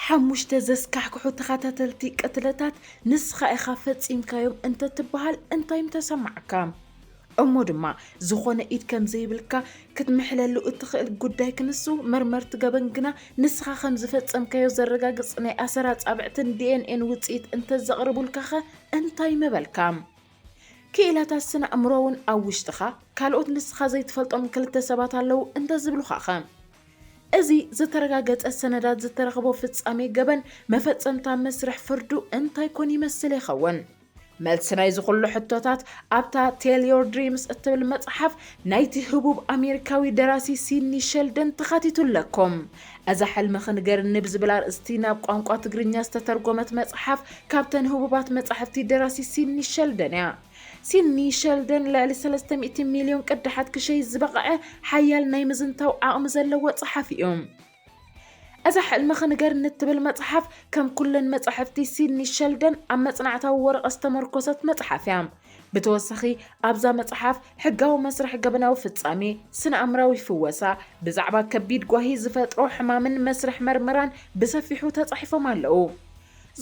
ሓሙሽተ ዘስካሕክሑ ተኸታተልቲ ቅትለታት ንስኻ ኢኻ ፈጺምካዮም እንተትበሃል እንታይ ምተሰማዓካ? እሞ ድማ ዝኾነ ኢድ ከም ዘይብልካ ክትምሕለሉ እትኽእል ጉዳይ ክንሱ፣ መርመርቲ ገበን ግና ንስኻ ከም ዝፈጸምካዮ ዘረጋግጽ ናይ ኣሰር ኣጻብዕትን ዲ ኤን ኤን ውጽኢት እንተዘቕርቡልካኸ እንታይ ምበልካ? ክኢላታት ስነ ኣእምሮ እውን ኣብ ውሽጥኻ ካልኦት ንስኻ ዘይትፈልጦም ክልተ ሰባት ኣለዉ እንተዝብሉኻኸ? እዚ ዝተረጋገጸ ሰነዳት ዝተረኽቦ ፍጻሜ ገበን መፈጸምታ መስርሕ ፍርዱ እንታይ ኮን ይመስል ይኸውን? መልሲ ናይዚ ኩሉ ሕቶታት ኣብታ Tell Your Dreams እትብል መጽሓፍ ናይቲ ህቡብ ኣሜሪካዊ ደራሲ ሲድኒ ሸልደን ተኻቲቱ ኣለኩም። እዛ ሕልምኺ ንገርኒ ብዝብል ኣርእስቲ ናብ ቋንቋ ትግርኛ ዝተተርጎመት መጽሓፍ ካብተን ህቡባት መጻሕፍቲ ደራሲ ሲድኒ ሸልደን እያ። ሲድኒ ሸልደን ልዕሊ ሰለስተ ሚእቲ ሚልዮን ቅዳሓት ክሸይጥ ዝበቕዐ ሓያል ናይ ምዝንታው ዓቕሚ ዘለዎ ጸሓፊ እዩ። እዛ ሕልምኺ ንገርኒ እትብል መጽሓፍ ከም ኩለን መጻሕፍቲ ሲድኒ ሸልደን ኣብ መጽናዕታዊ ወረቐት ዝተመርኮሰት መጽሓፍ እያ። ብተወሳኺ ኣብዛ መጽሓፍ ሕጋዊ መስርሕ ገበናዊ ፍጻሜ፣ ስነ ኣእምራዊ ፍወሳ፣ ብዛዕባ ከቢድ ጓሂ ዝፈጥሮ ሕማምን መስርሕ መርመራን ብሰፊሑ ተጻሒፎም ኣለዉ።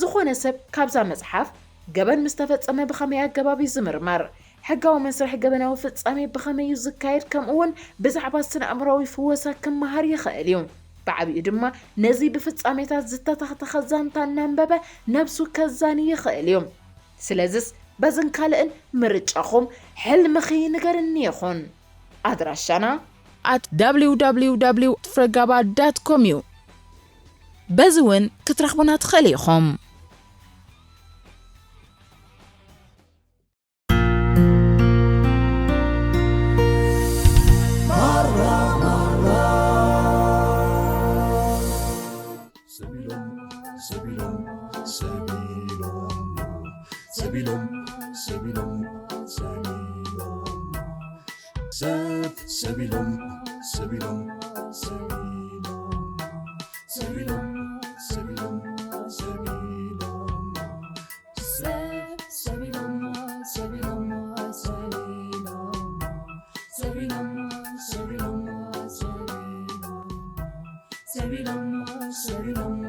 ዝኾነ ሰብ ካብዛ መጽሓፍ ገበን ምስ ተፈጸመ ብኸመይ ኣገባብ እዩ ዝምርመር? ሕጋዊ መስርሕ ገበናዊ ፍጻሜ ብኸመይ እዩ ዝካየድ? ከምኡውን ብዛዕባ ስነ ኣእምራዊ ፍወሳ ክመሃር ይኽእል እዩ። ብዓቢኡ ድማ ነዚ ብፍጻሜታት ዝተተኽተኸ ዛንታ እናንበበ ነብሱ ከዛኒ ይኽእል እዩ። ስለዝስ በዝን ካልእን ምርጫኹም ሕልምኺ ንገርኒ ይኹን። ኣድራሻና at www ፍረጋባ ዳት ኮም እዩ። በዚ እውን ክትረኽቡና ትኽእል ኢኹም። ሰቢሎም ሰቢሎም ሰቢሎም ሰቢሎም ሰቢሎም ሰብ ሰቢሎም ሰቢሎም ሰቢሎም ሰቢሎም ሰቢሎም ሰቢሎም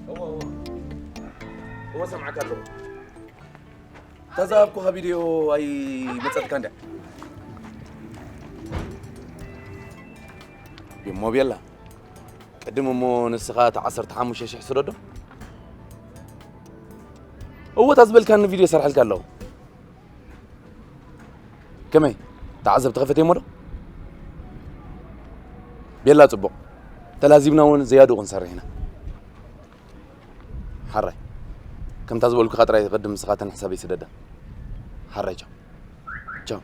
እወ፣ እወ። እወ፣ ሰምዓካ ኣለኹ። እታ ዝሃብኩኻ ቪድዮ ኣይመጸትካን ድያ? እሞ ቤላ፣ ቅድም እሞ ንስኻ እቲ ዓሰርተ ሓሙሽተ ሽሕ ስደዶ። እወ፣ እታ ዝበልካኒ ቪድዮ ሰርሐልካ ኣለኹ። ከመይ? ተዓዘብቲ ከፈትየሞ ዶ? ቤላ ጽቡቕ። ተላዚብና እውን ዘያዱ ክንሰርሕ ኢና። ሓራይ። ከምታ ዝበልኩኻ ጥራይ ቅድም ንስኻ እተን ሕሳበይ ስደደን። ሓራይ ቻው። ቻው።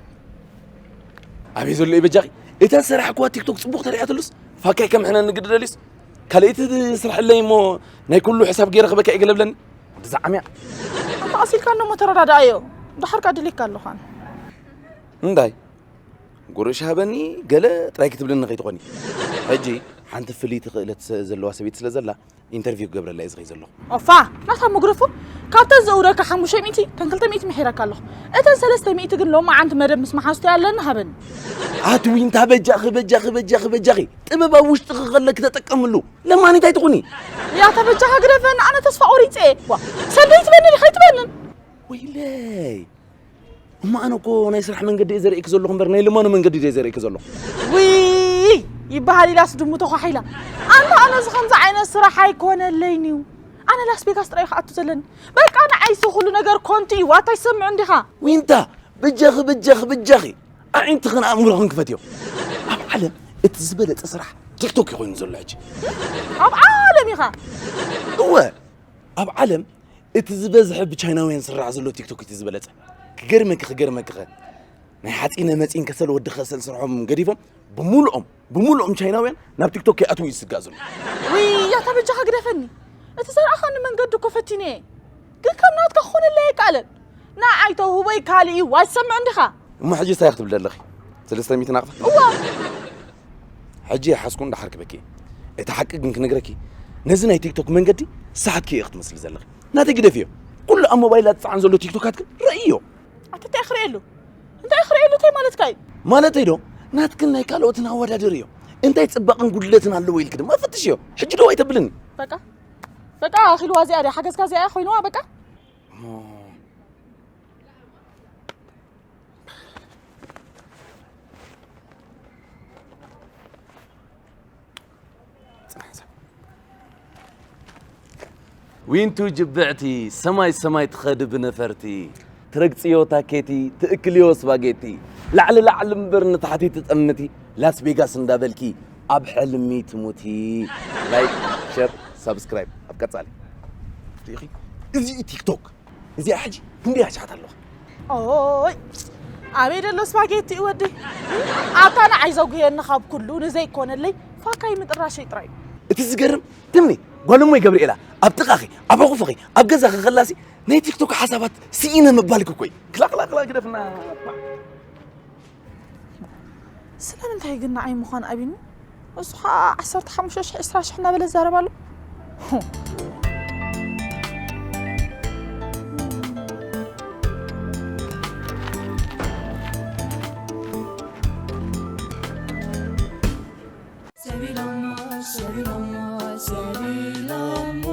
ኣበይ ዘሎ እዩ በጃኺ? እተን ሰራሕክዋ ቲክቶክ ጽቡቕ ተሪኣትሉስ ፋካይ ከም ሕነ ንግዲ ደልዩስ ካልኣይቲ ስርሐለይ እሞ ናይ ኩሉ ሕሳብ ገይረ ክበካ ይገለብለኒ። ብዛዕሚያ። ኣታ ቀሲልካ እሞ ተረዳድኣዮ። ደሓር ከኣ ድሌካ ኣለኹ ኣነ። እንታይ? ጉርሽ ሃበኒ ገለ ጥራይ ክትብልኒ ከይትኾኒ። ሕጂ ሓንቲ ፍልይቲ ክእለት ዘ-፣ ዘለዋ ሰበይቲ ስለ ዘላ ኢንተርቪው ክገብረላ እየ ዝኸይ ዘለኹ። ኦፋ፣ ናታ መጉረፉ ካብተን ዘእውረካ ሓሙሽተ ሚእቲ፣ ተን ክልተ ሚእቲ ምሒረካ ኣለኹ። እተን ሰለስተ ሚእቲ ግን ሎማዓንቲ መደብ ምስ መሓዝቱ ኣለኒ ሃበኒ። ኣቲ ዊንታ በጃኺ፣ በጃኺ፣ በጃኺ፣ በጃኺ። ጥበብ ኣብ ውሽጥኺ ከለኪ ተጠቀምሉ። ለማኒት ኣይትኹኒ። ያታ በጃኻ ግደፈኒ፣ ኣነ ተስፋ ቆሪጸ እየ። ዋ፣ ሰደይ ትበኒ ዲኻ ኣይትበንን? ወይለይ። እሞ ኣነ እኮ ናይ ስራሕ መንገዲ እየ ዘርእየኪ ዘለኹ እምበር ናይ ልማኖ መንገዲ ድየ ዘርእየኪ ዘለኹ? ውይ! ይበሃል ኢላስ ድሙ ተዃሒላ። ኣንታ ኣነ እዚ ከምዚ ዓይነት ስራሕ ኣይኮነለይን እዩ። ኣነ ላስ ቬጋስ ጥራይ ክኣቱ ዘለኒ። በቃ ንዓይሲ ኩሉ ነገር ኮንቱ እዩ። ዋታ ይሰምዑ እንዲኻ? ዊንታ፣ በጃኺ፣ በጃኺ፣ በጃኺ። ኣዒንትኽን ኣእምሮኽን ክፈትዮ። ኣብ ዓለም እቲ ዝበለጸ ስራሕ ቲክቶክ እዩ ኮይኑ ዘሎ ሕጂ። ኣብ ዓለም ኢኻ? እወ፣ ኣብ ዓለም እቲ ዝበዝሐ ብቻይናውያን ዝስራሕ ዘሎ ቲክቶክ እቲ ዝበለጸ። ክገርመኪ፣ ክገርመኪ ኸ። ናይ ሓፂነ መፂን ከሰል ወዲ ከሰል ስርሖም ገዲፎም ብምሉኦም፣ ብምሉኦም ቻይናውያን ናብ ቲክቶክ ይኣትዉ እዩ ዝስጋእ ዘሎ። ውይ፣ ያታ በጃኻ ግደፈኒ። እቲ ዘርኣኻኒ መንገዲ እኮ ፈቲነ እየ። ግን ከም ናትካ ክኾነለይ ኣይከኣለን። ንዓይ ተውህቦይ ካልእ እዩ፣ ኣይትሰምዕን ዲኻ? እሞ ሕጂ እንታይ ክትብል ዘለኺ? ሰለስተ ሚእቲ ናቕፋ? እዋ! ሕጂ ይሓዝኩ እንዳ ሓርክበኪ። እቲ ሓቂ ግን ክነግረኪ፣ ነዚ ናይ ቲክቶክ መንገዲ ሰሓትኪ ኢኺ ክትመስሊ ዘለኺ። ናተይ ግደፍዮ። ኩሉ ኣብ ሞባይላት ዝጸዓን ዘሎ ቲክቶካት ግን ረእዮ። ኣታ እንታይ ክርእየሉ? እንታይ ክርእየሉ እንታይ ማለትካ እዩ? ማለተይ ዶ፣ ናትክን ናይ ካልኦትን ኣወዳደርዮ። እንታይ ጽባቕን ጉድለትን ኣለዎ ኢልኪ ድማ ፈትሽዮ። ሕጂ ዶ ኣይተብልኒ? በቃ፣ በቃ ኣኺልዋ እዚኣ ድያ ሓገዝካ እዚኣ ኮይንዋ በቃ። ዊንቱ ጅብዕቲ ሰማይ ሰማይ ትኸዲ ብነፈርቲ፣ ትረግጽዮ ታኬቲ፣ ትእክልዮ ስፓጌቲ፣ ላዕሊ ላዕሊ እምበር ንታሕቲ ትጠምቲ፣ ላስ ቬጋስ እንዳበልኪ ኣብ ሕልሚ ትሙቲ። ላይክ፣ ሸር፣ ሳብስክራይብ። ኣብ ቀጻሊ ሪኢኺ፣ እዚ ቲክቶክ እዚኣ ሕጂ ክንደይ ኣሽሓት ኣለዋ? ኦይ፣ ኣበይ ደሎ ስፓጌቲ እዩ ወዲ? ኣታ ንዓይ ዘጉየኒ ካብ ኩሉ ንዘይኮነለይ ፋካይ ምጥራሸይ ጥራይ እዩ። እቲ ዝገርም ትምኒ ጓል እሞይ ገብርኤላ ኣብ ጥቓኺ፣ ኣብ ሕቑፍኺ፣ ኣብ ገዛኺ ከላሲ ናይ ቲክቶክ ሓሳባት ስኢነ ምባልኪ እኮ እዩ። ክላቕላቕላ ግደፍና። ስለምንታይ ግን ንዓይ ምዃን ኣቢኒ? እሱ ኸዓ ዓሰርተ ሓሙሽተ ሽሕ ዕስራ ሽሕ እናበለ ዝዛረብ ኣሎ። ሰቢሎሞ፣ ሰቢሎሞ፣ ሰቢሎሞ።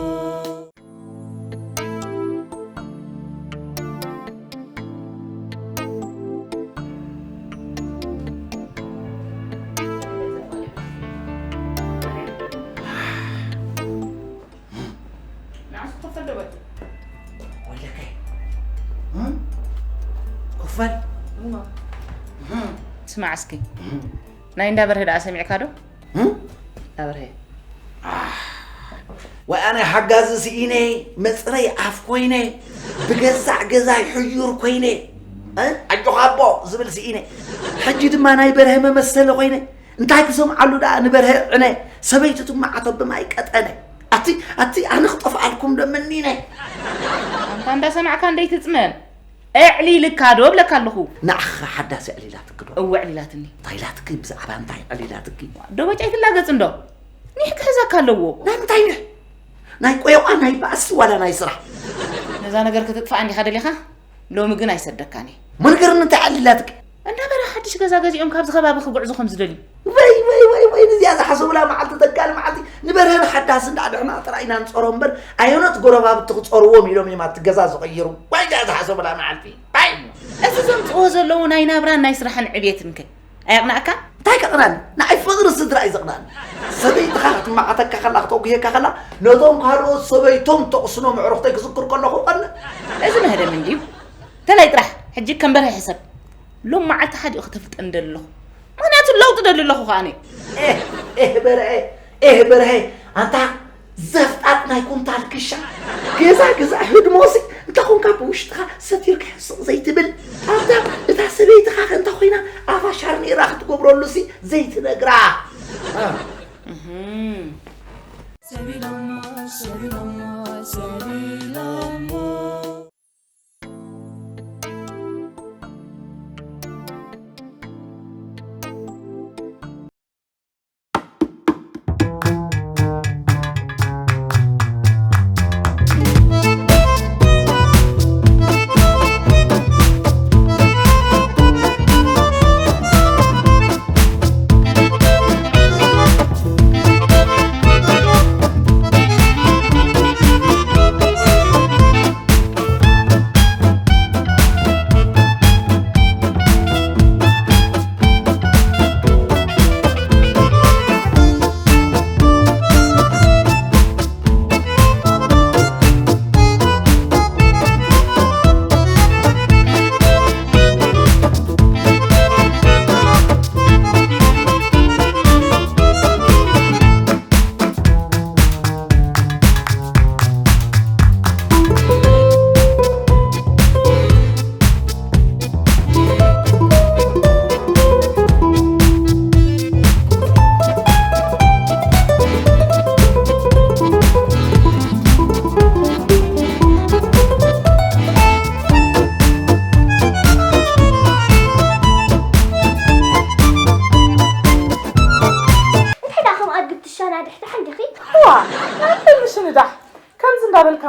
ንዓሱ ክፈል ዶ በል? ወይለከ። እም? ክፈል? እማ። እም። ስማዕ እስኪ። እም። ናይ እንዳ በርሀ ደኣ ሰሚዕካ ዶ? እም? እንዳ በርሀ። ኣህ፣ ወይ ኣነ ሓጋዚ ስኢነ፣ መጽረይ ኣፍ ኮይነ፣ ብገዛእ ገዛይ ሕዩር ኮይነ፣ እ? ኣጆኻ ኣቦ ዝብል ስኢነ። ሕጂ ድማ ናይ በርሀ መመሰሊ ኮይነ። እንታይ ክሰምዓሉ ደኣ ንበርሀ ዕነ፣ ሰበይቱ ትመዓቶ ብማይ ቀጠነ። ኣቲ፣ ኣቲ፣ ኣነ ክጠፍኣልኩም ዶ መኒነ? ኣንታ እንዳሰማዕካ እንደይትጽመም። ኣዕሊልካ ዶ እብለካ ኣለኹ? ንዓኻ ሓዳስ ኣዕሊላትኪ ዶ? እወ ኣዕሊላትኒ። እንታይ ኢላትኪ? ብዛዕባ እንታይ ኣዕሊላትኪ? ዶ በጫ ኣይትላገጽ እንዶ? ኒሕ ክሕዘካ ኣለዎ። ናይ ምንታይ ኒሕ? ናይ ቆየቋ፣ ናይ ባእሲ ዋላ ናይ ስራሕ? ነዛ ነገር ክትጥፋ እንዲኻ ደሊኻ? ሎሚ ግን ኣይሰደካን እየ። መንገርኒ እንታይ ኣዕሊላትኪ? እንዳ በርሀ ሓድሽ ገዛ ገዚኦም ካብዚ ከባቢ ክጉዕዙ ከም ዝደልዩ። ወይ፣ ወይ፣ ወይ፣ ወይ፣ ንዚኣ ዝሓሰቡላ መዓልቲ ተጋል መዓልቲ ንበርሀን ሓዳስ እንዳ ኣድሕና ጥራይ ኢና ንጸሮ እምበር ኣየኖት ጎረባብቲ ክጸርዎም ኢሎም እዮም ኣብቲ ገዛ ዝቕይሩ። ወይ እዚኣ ዝሓሰቡላ መዓልቲ። ኣይ! እዚ ዘምጽእዎ ዘለዉ ናይ ናብራን ናይ ስራሕን ዕብየትን ከ ኣየቕናእካን? እንታይ ከቕናኒ? ንዓይ ፍቕሪ ስድራ እዩ ዘቕናኒ። ሰበይትኻ ክትመዓተካ ከላ፣ ክተጉህየካ ከላ፣ ነቶም ካልኦት ሰበይቶም ተቕስኖም ኣዕሩኽተይ ክዝክር ከለኹ እቐንእ። እዚ መህደም እንድዩ። ተላይ ጥራሕ፣ ሕጂ ከም በርሀ ሕሰብ። ሎም መዓልቲ ሓዲኡ ከተፍልጠኒ ደሊ ኣለኹ። ምኽንያቱ ለውጢ ደሊ ኣለኹ ከኣ ኣነ። ኤህ፣ ኤህ በርሀ፣ ኤህ በርሀ፣ ኣንታ ዘፍጣጥ ናይ ኩንታል ክሻ። ገዛ ገዛ ህድሞሲ፣ እንተ ኾንካ ብውሽጥኻ ሰቲርካ ሕስቕ ዘይትብል። ኣንታ እታ ሰበይትኻ ከ እንተ ኾይና ኣፋ ሻርኒራ ክትገብረሉሲ ዘይትነግራ። እ። እህም። ሰቢሎሞ፣ ሰቢሎሞ፣ ሰቢሎሞ።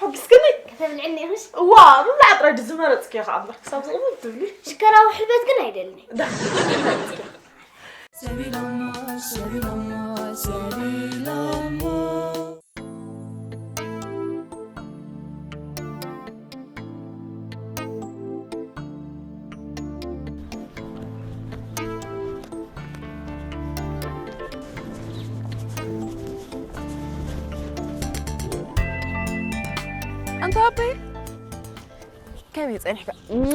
ሕጉስክኒ? ከተብልዕኒ ኢኽሽ? እዋ፣ ምብላዕ ጥራይ ድዩ ዝመረጽክዮ ከኣ እምበር፣ ክሳብ ዝቕቡብ ትብሊ። ሽከራዊ ሕልበት ግን ኣይደልኒ። ዳ፣ ዝመረጽክዮ። ኣንታ ኣበይ፣ ከመይ ጸኒሕካ? እማ፣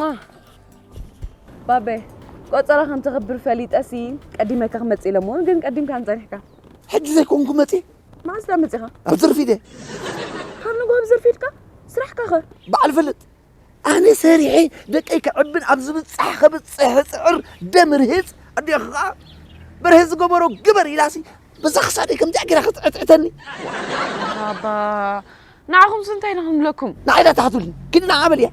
ባበይ፣ ቆጸራ ከም ተኽብር ፈሊጠሲ፣ ቀዲመካ ክመጽእ ኢለ እሞ፣ ግን ቀዲምካኒ ጸኒሕካ። ሕጂ ዘይኮንኩ መጺእ? መዓስ ደኣ መጺኻ? ኣብ ዝርፊ ድየ? ካብ ንግሆ ኣብ ዝርፊ ኢልካ? ስራሕካ ኸ? በዓል ፈልጥ። ኣነ ሰሪሐ ደቀይ ከዕብን ኣብ ዝብጻሕ ከብጽሕ እጽዕር ደም ርህጽ፣ ኣዴኺ ኸኣ በርሄ ዝገበሮ ግበር ኢላሲ፣ በዛ ክሳደይ ከምዚኣ ጌራ ክትዕትዕተኒ። ባባ፣ ንዓኹምስ እንታይ ኢና ክንብለኩም? ንዓይ ዳታ ክትብልኒ፣ ኪዲ ንዓ በልያ።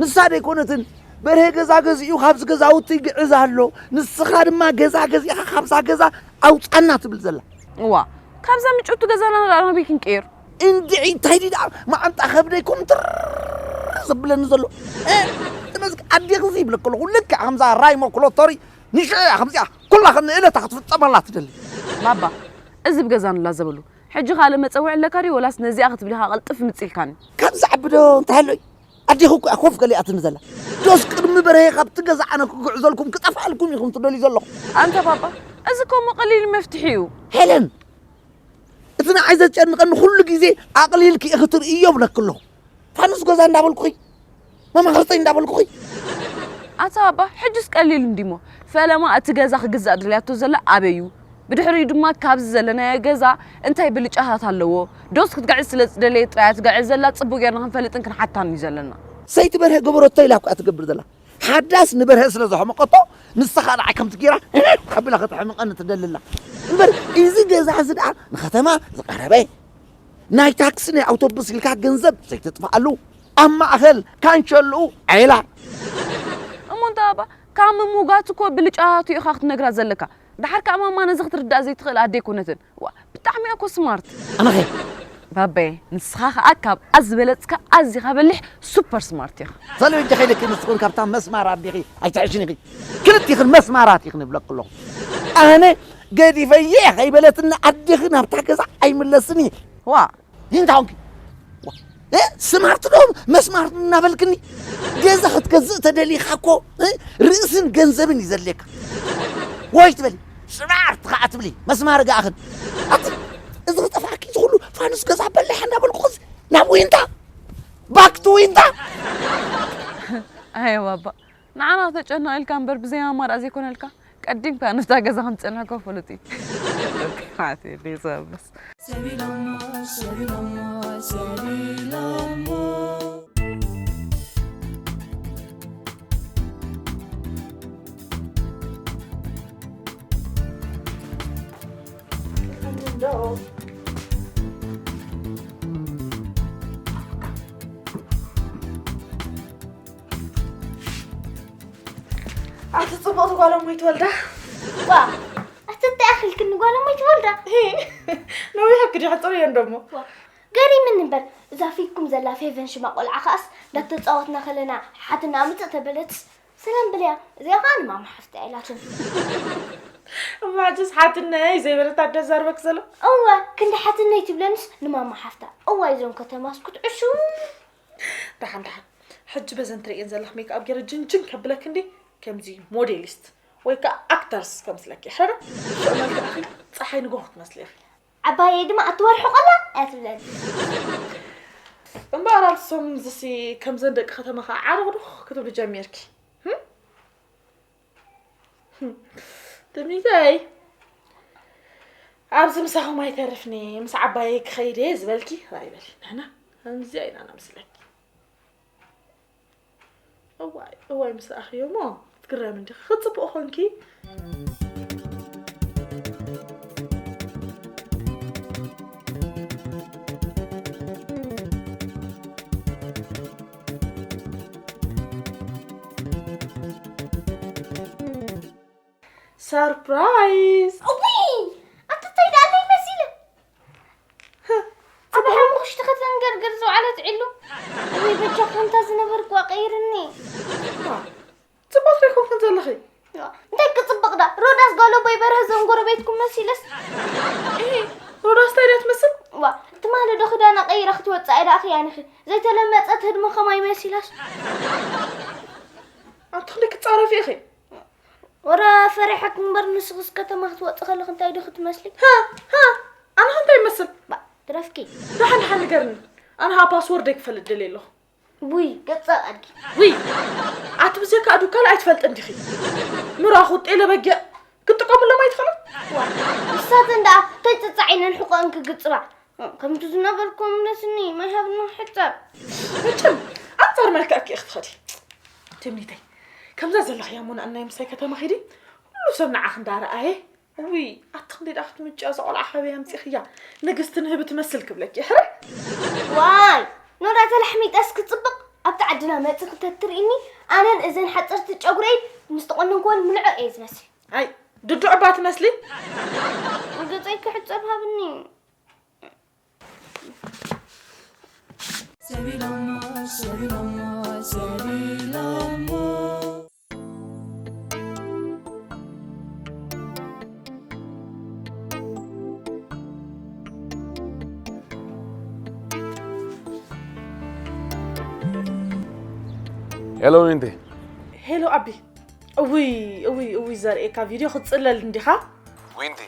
ንሳ ደይኮነትን በርሄ ገዛ ገዚኡ ካብዚ ገዛውቲ ይግዕዝ ኣሎ፣ ንስኻ ድማ ገዛ ገዚእኻ ካብዛ ገዛ ኣውጻና ትብል ዘላ። እዋ፣ ካብዛ ምጭውቲ ገዛና ንደኣ ናበይ ክንቅይር? እንድዒ እንታይ ድዩ ደኣ መዓንጣ ከብደይ ኮምትር ዘብለኒ ዘሎ? እ፣ ተመስገን ኣዴኺ ይብለኪ ኣለኹ። ልክዕ ከምዛ ራይሞ ክሎቶሪ ንሽዑ እያ ከምዚኣ ኩላ ክንእለታ ክትፍጸመላ ትደሊ። ባባ፣ እዚ ብገዛ ንላዘበሉ። ሕጂ ካልእ መጸውዒ ኣለካ ድዩ? ወላስ ነዚኣ ክትብል ኢኻ ቅልጥፍ ምጽእ ኢልካኒ? ካብ ዝዓቢ ዶ እንታይ ኣሎ እዩ? ኣዴኺ እኮ እያ ኮፍ ገሊኣትኒ ዘላ። ዶስ ቅድሚ በርሄ ካብቲ ገዛ ኣነ ክግዕዘልኩም ክጠፍኣልኩም ኢኹም ትደልዩ ዘለኹም? ኣንታ ባባ፣ እዚ እኮ እሞ ቀሊል መፍትሒ እዩ። ሄለን፣ እቲ ንዓይ ዘጨንቐኒ ኩሉ ግዜ ኣቕሊልኪ ኢኺ ትርእዮ እብለኪ ኣለኹ። ፋኑስ ገዛ እንዳበልኩኺ፣ መማኽርተይ እንዳበልኩኺ። ኣታ ባባ፣ ሕጅስ ቀሊል እንዲሞ። ፈለማ እቲ ገዛ ክግዛእ ደልያቶ ዘላ ኣበይ እዩ? ብድሕሪኡ ድማ ካብዚ ዘለናዮ ገዛ እንታይ ብልጫታት ኣለዎ? ዶስ ክትግዕዝ ስለ ዝደለየ ጥራይ እያ ትግዕዝ ዘላ? ጽቡቕ ጌርና ክንፈልጥን ክንሓታን እዩ ዘለና። ሰይቲ በርሀ ገበረቶ ኢላ እኮ እያ ትገብር ዘላ። ሓዳስ ንበርሀ ስለ ዘሕመቐቶ፣ ንሳ ኸኣ ንዓይ ከምቲ ጌራ ኣቢላ ከተሕምቐኒ ትደሊ ኣላ። እምበር፣ እዚ ገዛ እዚ ደኣ ንኸተማ ዝቐረበ፣ ናይ ታክሲ ናይ ኣውቶቡስ ኢልካ ገንዘብ ዘይተጥፍኣሉ፣ ኣብ ማእከል ካንቸሎኡ ዔላ። እሞ እንተ ኣባ፣ ካብ ምምጓት እኮ ብልጫቱ ኢኻ ክትነግራ ዘለካ። ደሓር ከኣ ማማ ነዚ ክትርዳእ ዘይትኽእል ኣደ ኣይኮነትን። ዋ፣ ብጣዕሚ እያ እኮ ስማርት። ኣነኸ? ባባየ፣ ንስኻ ከኣ ካብ ኣዚ ዝበለጽካ ኣዚኻ በሊሕ ሱፐር ስማርት ኢኻ። ሰለሚ እንጂ ከይደኪ ንስኽን ካብታ መስማር ኣዴኺ ኣይትሕሽን ኢኺ። ክልቲኽን መስማራት ኢኽን እብለኪ ኣለኹ። ኣነ ገዲፈየ ከይበለትኒ ኣዴኺ ናብታ ገዛ ኣይምለስን እየ። ዋ። እንታይ ኾንኪ? ዋ። እ? ስማርት ዶ መስማርት እናበልክኒ? ገዛ ክትገዝእ ተደሊኻ እኮ፣ እ? ርእስን ገንዘብን እዩ ዘድልየካ። ወይ ትበሊ፣ ስማርት ኸዓ ትብሊ፣ መስማር ገኣኽን። ኣቲ፣ እዚ ክጠፍኣኪ እዚ ኩሉ ፋኑስ ገዛ በላሕ እንዳበልኩ ኸዚ ናብ ዊንታ? ባክ ቱ ዊንታ? ኣየ ባባ፣ ንዓና ተጨነቕ ኢልካ እምበር ብዘይ ኣማራጺ ዘይኮነልካ። ቀዲምካ ነታ ገዛ ከም ትጸንሕ እኮ ፍሉጥ እዩ። ማለት እዩ፣ ዘይሰብስ። ኣቲ ጽቡቕቲ ጓል እሞ ይትወልዳ። ዋ፣ ኣቲ እንታይ ኣኽልክኒ ጓል እሞ ይትወልዳ። ሂ፣ ነዊሐ ክዲ ሕጽር እየ እንደሞ። ዋ፣ ገሪምኒ እምበር፣ እዛ ፊትኩም ዘላ ፌቨን ሽማ ቆልዓ ከኣስ፣ እንዳተጻወትና ከለና ሓትና ምጽእ ተበለትስ፣ ሰላም በልያ። እዚኣ ከኣ ንማማ ሓፍታ ኢላትን። እማ፣ ሕጅስ ሓትነይ ዘይበለት ኣደ ዛርበክ ዘሎ? እወ፣ ክንዲ ሓትነይ ትብለንስ ንማማ ሓፍታ። እዋይ፣ እዞም ከተማስ ክትዕሹ። ደሓን፣ ደሓን። ሕጂ በዘን ትርእየን ዘለኽ ሜክኣፕ ገይረ ጅንጅን ከብለክ እንዲ፣ ከምዚ ሞዴሊስት ወይ ከኣ ኣክተርስ ከምስለኪ። ሕረ፣ ሽዑ መልክዕኺ ጸሓይ ንግሆ ክትመስሊ ኢኺ። ዓባየይ ድማ ኣቲ ወርሒ ቆላ እያ ትብለኒ። እምበኣር፣ ኣብቲ ሰሙን እዚሲ ከምዘን ደቂ ከተማኻ ዓርኽዱኽ ክትብሊ ጀሚርኪ። ህም? ትምኒተይ፣ ኣብዚ ምሳኹም ኣይተርፍኒ፣ ምስ ዓባየይ ክኸይድ እየ ዝበልኪ ራይ በሊ። ንሕና ከምዚኣ ኢና ነምስለኪ። እዋይ እዋይ፣ ምስ ረኣኽዮ እሞ ክትግረሚ እንዲኺ። ክጽቡቕ ኾንኪ። ሰርፕራይዝ! እውይ! ኣትታይ ደኣ እንታይ መሲለ? ኣብ ሓሙኽሽቲ ከተንገርግር ዝውዓለት ዒሉ። እውይ፣ በጃኹም፣ እታ ዝነበርክዋ ቀይርኒ። ጽቡቕ ትሪኢኩም ከም ዘለኺ። እንታይ ክጽብቕ ዳ? ሮዳስ ጋሎቦይ በርሀ፣ እዞም ጎረቤትኩም መሲለስ። እሂ፣ ሮዳስ እንታይ ድያ ትመስል? ዋ፣ ትማሊ ዶ ክዳና ቀይራ ክትወጽእ ኢላ ኣኽያኒኺ? ዘይተለመጸት ህድሞ ከማይ መሲላስ። ኣንቲ ክንደይ ክትጻረፊ ኢኺ? ወረ ፈሪሐክ እምበር፣ ንስኽስ ከተማ ክትወጽእ ከለኽ እንታይ ዶ ክትመስሊ? ሃ፣ ሃ፣ ኣነ ኸ እንታይ ይመስል? ባ፣ ትረፍኪ። ደሓን ደሓን ንገርኒ። ኣነ ኸኣ ፓስወርደይ ክፈልጥ ደልየ ኣለኹ። ውይ፣ ገጸ ኣድጊ። ውይ፣ ኣቲ ብዘይካ ኣዱካል ኣይትፈልጥን ዲኺ? ምራኹ ጤለ በጊዕ ክትጥቀሙሎም ኣይትኽእልን? ዋ፣ ንሳተን ደኣ ተጭጻዕ ኢለን ሕቆአን ክግጽባ። ከምቲ ዝነበርኩም ነስኒ ማይ ሃብና ሕጸብ። መቸም ኣንጻር መልክዕኪ ኢኺ ትኸዲ። ትምኒተይ፣ ከምዛ ዘለኽያ እሞ ንኣናይ ምሳይ ከተማ ኺዲ፣ ኩሉ ሰብ ንዓኺ እንዳረኣየ። ውይ፣ ኣቲ ክንደይ ደኣ ክትምጭያ እዛ ቆልዓ ካበይ ኣምጺኽያ? ንግስቲ ንህቢ ትመስል ክብለኪ፣ ሕራይ። ዋይ፣ ኖራ ተላሕሚጣስ ክጽብቕ፣ ኣብቲ ዓድና መጺኺ ተትርእይኒ፣ ኣነን እዘን ሓጸርቲ ጨጉረይን ምስ ተቖነንክወን ምልዖ እየ ዝመስል። ኣይ፣ ድዱዕ እባ ትመስሊ። ገጸይ ክሕጸብ ሃብኒ። ሰቢሎሞ፣ ሰቢሎሞ፣ ሰቢሎሞ። ሄሎ ዊንቲ። ሄሎ ኣቢ። እውይ፣ እውይ፣ እውይ፣ ዘርእየካ ቪድዮ ክትጽለል እንዲኻ? ዊንቲ፣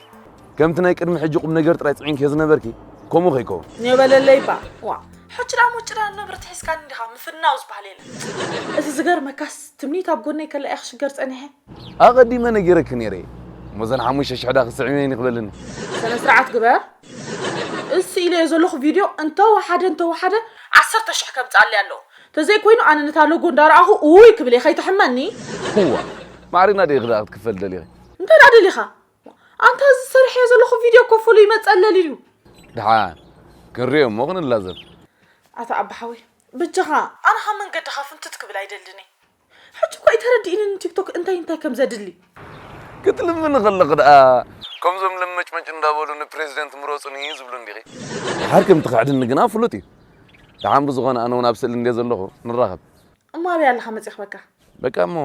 ከምቲ ናይ ቅድሚ ሕጂ ቁም ነገር ጥራይ ጽዒንክዮ ዝነበርኪ፣ ከምኡ ከይከውን። ኔበለለይ ባ። ዋ፣ ሕጂ ደኣ ሞጭዳ ንብረት ሒዝካኒ እንዲኻ፣ ምፍናው ዝበሃል የለን። እቲ ዝገርመካስ፣ ትምኒት ኣብ ጎነይ ከላ እያ ክሽገር ጸኒሐ። ኣቐዲመ ነጊረኪ ነይረ። እሞ እዘን ሓሙሽተ ሽሕ ደኣ ክስዕምየን ይኽበልኒ። ስነ ስርዓት ግበር። እሱ ኢለዮ ዘለኹ ቪድዮ እንተወሓደ፣ እንተወሓደ ዓሰርተ ሽሕ ከምጽኣለይ ኣለዎ። ተዘይኮይኑ ኣነ ነታ ሎጎ እንዳረኣኹ ኡይ ክብል እየ፣ ከይትሕመኒ። እዋ፣ ማዕሪና ዲኺ ደኣ ክትክፈል ደሊኺ? እንታይ ደኣ ደሊኻ? ኣንታ እዚ ሰሪሐዮ ዘለኹ ቪድዮ እኮ ፍሉይ መጸለሊ እዩ። ደሓን ክንሪኦ እሞ ክንላዘብ። ኣታ ኣባ ሓወይ፣ በጃኻ ኣነ ካብ መንገድኻ ፍንትት ክብል ኣይደልን እየ። ሕጂ እኮ እዩ ተረዲእኒ ንቲክቶክ እንታይ እንታይ ከም ዘድሊ። ክትልምኒ ከለኺ ደኣ ከምዞም ለመጭመጭ እንዳበሉ ንፕሬዚደንት ምረጹኒ ዝብሉ እንዲኺ? ደሓር ከም ትኽሕድኒ ግና ፍሉጥ እዩ። ደሓን ብዝኾነ ኣነ እውን ኣብ ስእሊ እንድየ ዘለኹ ንራኸብ። እሞ ኣበይ ኣለኻ መጺእኽ በቃ? በቃ እሞ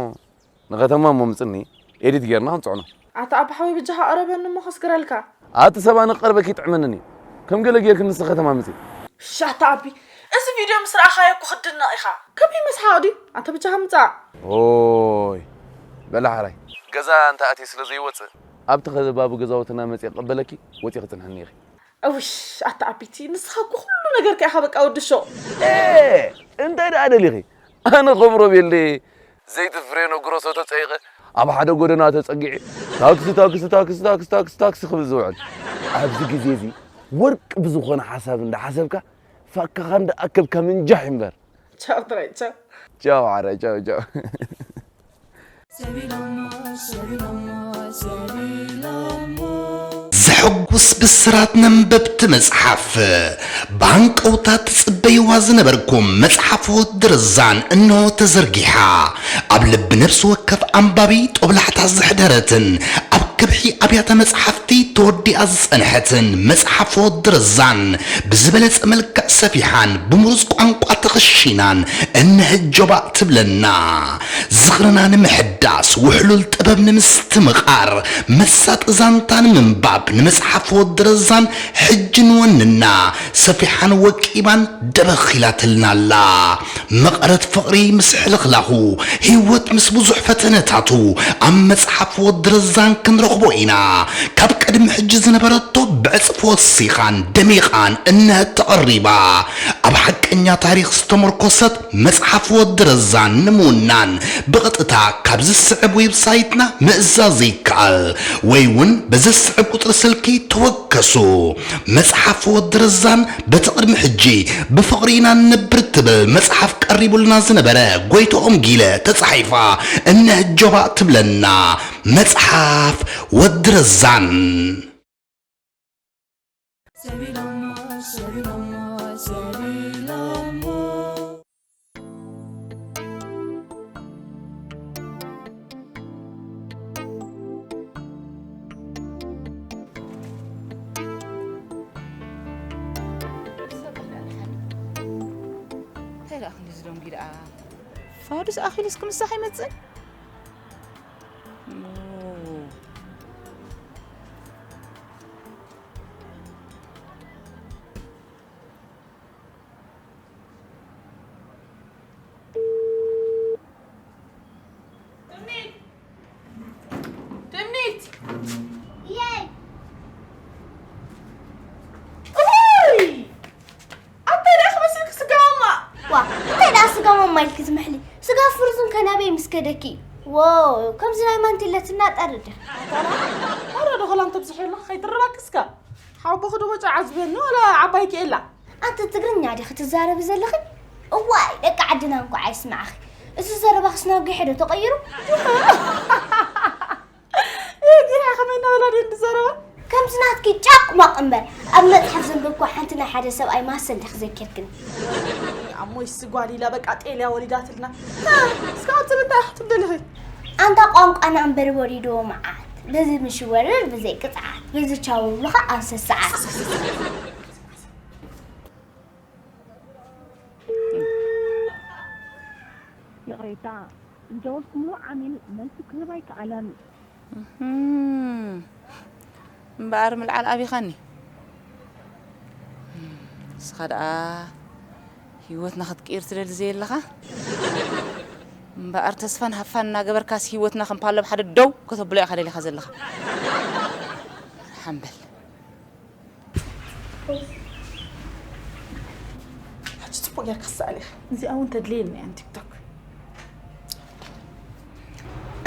ንኸተማ እሞ ምጽኒ ኤዲት ጌርና ክንጽዕኖ። ኣታ ኣባ ሓወይ በጃኻ ቅረበኒ እሞ ከስግረልካ። ኣቲ ሰባ ንቀርበኪ ይጥዕመንን እዩ። ከም ገለ ጌርኪ ንስኺ ከተማ ምጺ። እሺ ኣታ ኣቢ፣ እዚ ቪድዮ ምስ ረኣኻዮ እኮ ክትድነቕ ኢኻ። ከመይ መስሓቕ ድዩ? ኣንተ በጃኻ ምጻእ። ኦይ፣ በላ ሓራይ። ገዛ እንተ ኣትየ ስለ ዘይወጽእ፣ ኣብቲ ከባቢ ገዛውትና መጺአ ክቕበለኪ ወጺኺ ጽንሕኒ ኢኺ። እውሽ፣ ኣታ ኣቢቲ፣ ንስኻ እኮ ኩሉ ነገርካ ኢኻ በቃ ወዲ ሾቕ። ኤ፣ እንታይ ደኣ ደሊኺ? ኣነ ከም ሮቤል ድየ ዘይቲ ፍሬኖ ግሮሶ ተጸይቐ፣ ኣብ ሓደ ጎደና ተጸጊዐ፣ ታክሲ፣ ታክሲ፣ ታክሲ፣ ታክሲ፣ ታክሲ፣ ታክሲ ክብል ዝውዕል። ኣብዚ ግዜ እዚ ወርቂ ብዝኾነ ሓሳብ እንዳሓሰብካ፣ ፋካኻ እንዳኣከብካ ምንጃሕ እምበር። ቻው ጥራይ፣ ቻው። ቻው፣ ሓራይ፣ ቻው፣ ቻው። ዘሐጉስ ብስራት ነንበብቲ መጽሓፍ። ብሃንቀውታ ትጽበይዋ ዝነበርኩም መጽሓፍ ወዲ ረዛን እንሆ ተዘርጊሓ። ኣብ ልቢ ነፍሲ ወከፍ ኣንባቢ ጦብላሕታ ዘሕደረትን ኣብ ከብሒ ኣብያተ መጽሓፍቲ ተወዲኣ ዝጸንሐትን መጽሓፍ ወዲ ረዛን ብዝበለጸ መልክዕ ሰፊሓን ብምሩጽ ቋንቋ ተኸሺናን እነሀ ጆባእ ትብለና። ዝኽርና ንምሕዳስ፣ ውሕሉል ጥበብ ንምስትምቓር፣ መሳጢ ዛንታ ንምንባብ ንመጽሓፍ ወዲ ረዛን ሕጂ ንወንና። ሰፊሓን ወቂባን ደበኽ ኢላትልና ኣላ። መቐረት ፍቕሪ ምስ ሕልኽላኹ፣ ህይወት ምስ ብዙሕ ፈተነታቱ፣ ኣብ መጽሓፍ ወዲ ረዛን ክንረኽቦ ኢና። ካብ ቅድሚ ቅድሚ ሕጂ ዝነበረቶ ብዕጽፊ ወሲኻን ደሚቓን እነሀ ተቐሪባ። ኣብ ሓቀኛ ታሪኽ ዝተመርኮሰት መጽሓፍ ወዲ ረዛን ንምውናን ብቐጥታ ካብ ዝስዕብ ዌብሳይትና ምእዛዝ ይከኣል፣ ወይ እውን በዚ ዝስዕብ ቁጽሪ ስልኪ ተወከሱ። መጽሓፍ ወዲ ረዛን በቲ ቅድሚ ሕጂ ብፍቕሪ ኢና ንነብር እትብል መጽሓፍ ቀሪቡልና ዝነበረ ጎይትኦም ጊለ ተጻሒፋ እነሀ ጆባእ ትብለና። መጽሓፍ ወዲ ረዛን። ሰቢሎሞ፣ ሰቢሎሞ፣ ሰቢሎሞ። እንታይ ደኣ ክንዲ ዝደንጉ ደኣ? ፋዱስ ኣኺሉስ ክምሳሕ ኣይመጽእን? ኦ። ትምኒት! ትምኒት! የይ! እሁይ! ኣንታይ ደኣ ክመስልኪ ስጋ ማማ? ዋ፣ እንታይ ደኣ ስጋ ማማ ኢልኪ ትምሕሊ? ስጋ ፍርዙን ከናበይ ምስ ከደኪ? ዎ፣ ከምዚ ናይ ማንቲለ ትናጠሪ ዲኺ? ኣረ ዶ ኸላም ተብዝሒ ኣለኺ ከይትርባኪ እስከ። ሓቦኺ ዶ በጫ ዓዝበኒ ዋላ ዓባይኪ የላ? ኣንቲ ትግርኛ ዲኺ ትዛረቢ ዘለኺ? እዋይ፣ ደቂ ዓድና እንኳዕ ኣይስማዕኺ። እዚ ዘረባኽስ ናብ ጊሐ ዶ ተቐይሩ? ጊሐ ከመይ እናበላ ድየን ዝዛረባ? ከምዚ ናትኪ ጫቕ ማቕ እምበር፣ ኣብ መጽሓፍ ዘንበብኩ ሓንቲ ናይ ሓደ ሰብኣይ ማሰል ዲኺ ዘኪርክኒ? ኣሞይ ስጓል ኢላ በቃ ጤልያ ወሊዳትልና። እስካብ ጽንታ ክትብደልኺ? ኣንታ ቋንቋና እምበር ወሪድዎ መዓት፣ በዚ ምሽ ወርር ብዘይ ቅጽዓት፣ በዚ ቻው ብኻ ኣብ ሰሰዓት። ይቕሬታ፣ ዝደወልኩምሉ ዓሚል መልሲ ክህብ ኣይከኣለን። እህም። እምበኣር ምልዓል ኣቢኻኒ። ንስኻ ደኣ ህይወትና ክትቅይር ትደሊ ዘየለኻ? እምበኣር ተስፋን ሃፋን እናገበርካስ ህይወትና ከም ፓሎ ብሓደ ደው ከተብሎ ኢኻ ደሊኻ ዘለኻ። ሓምበል። ሕጂ ጽቡቕ ጌርካ ትሰኣል ኢኻ። እዚኣ እውን ተድልየኒ እያ ንቲክቶክ።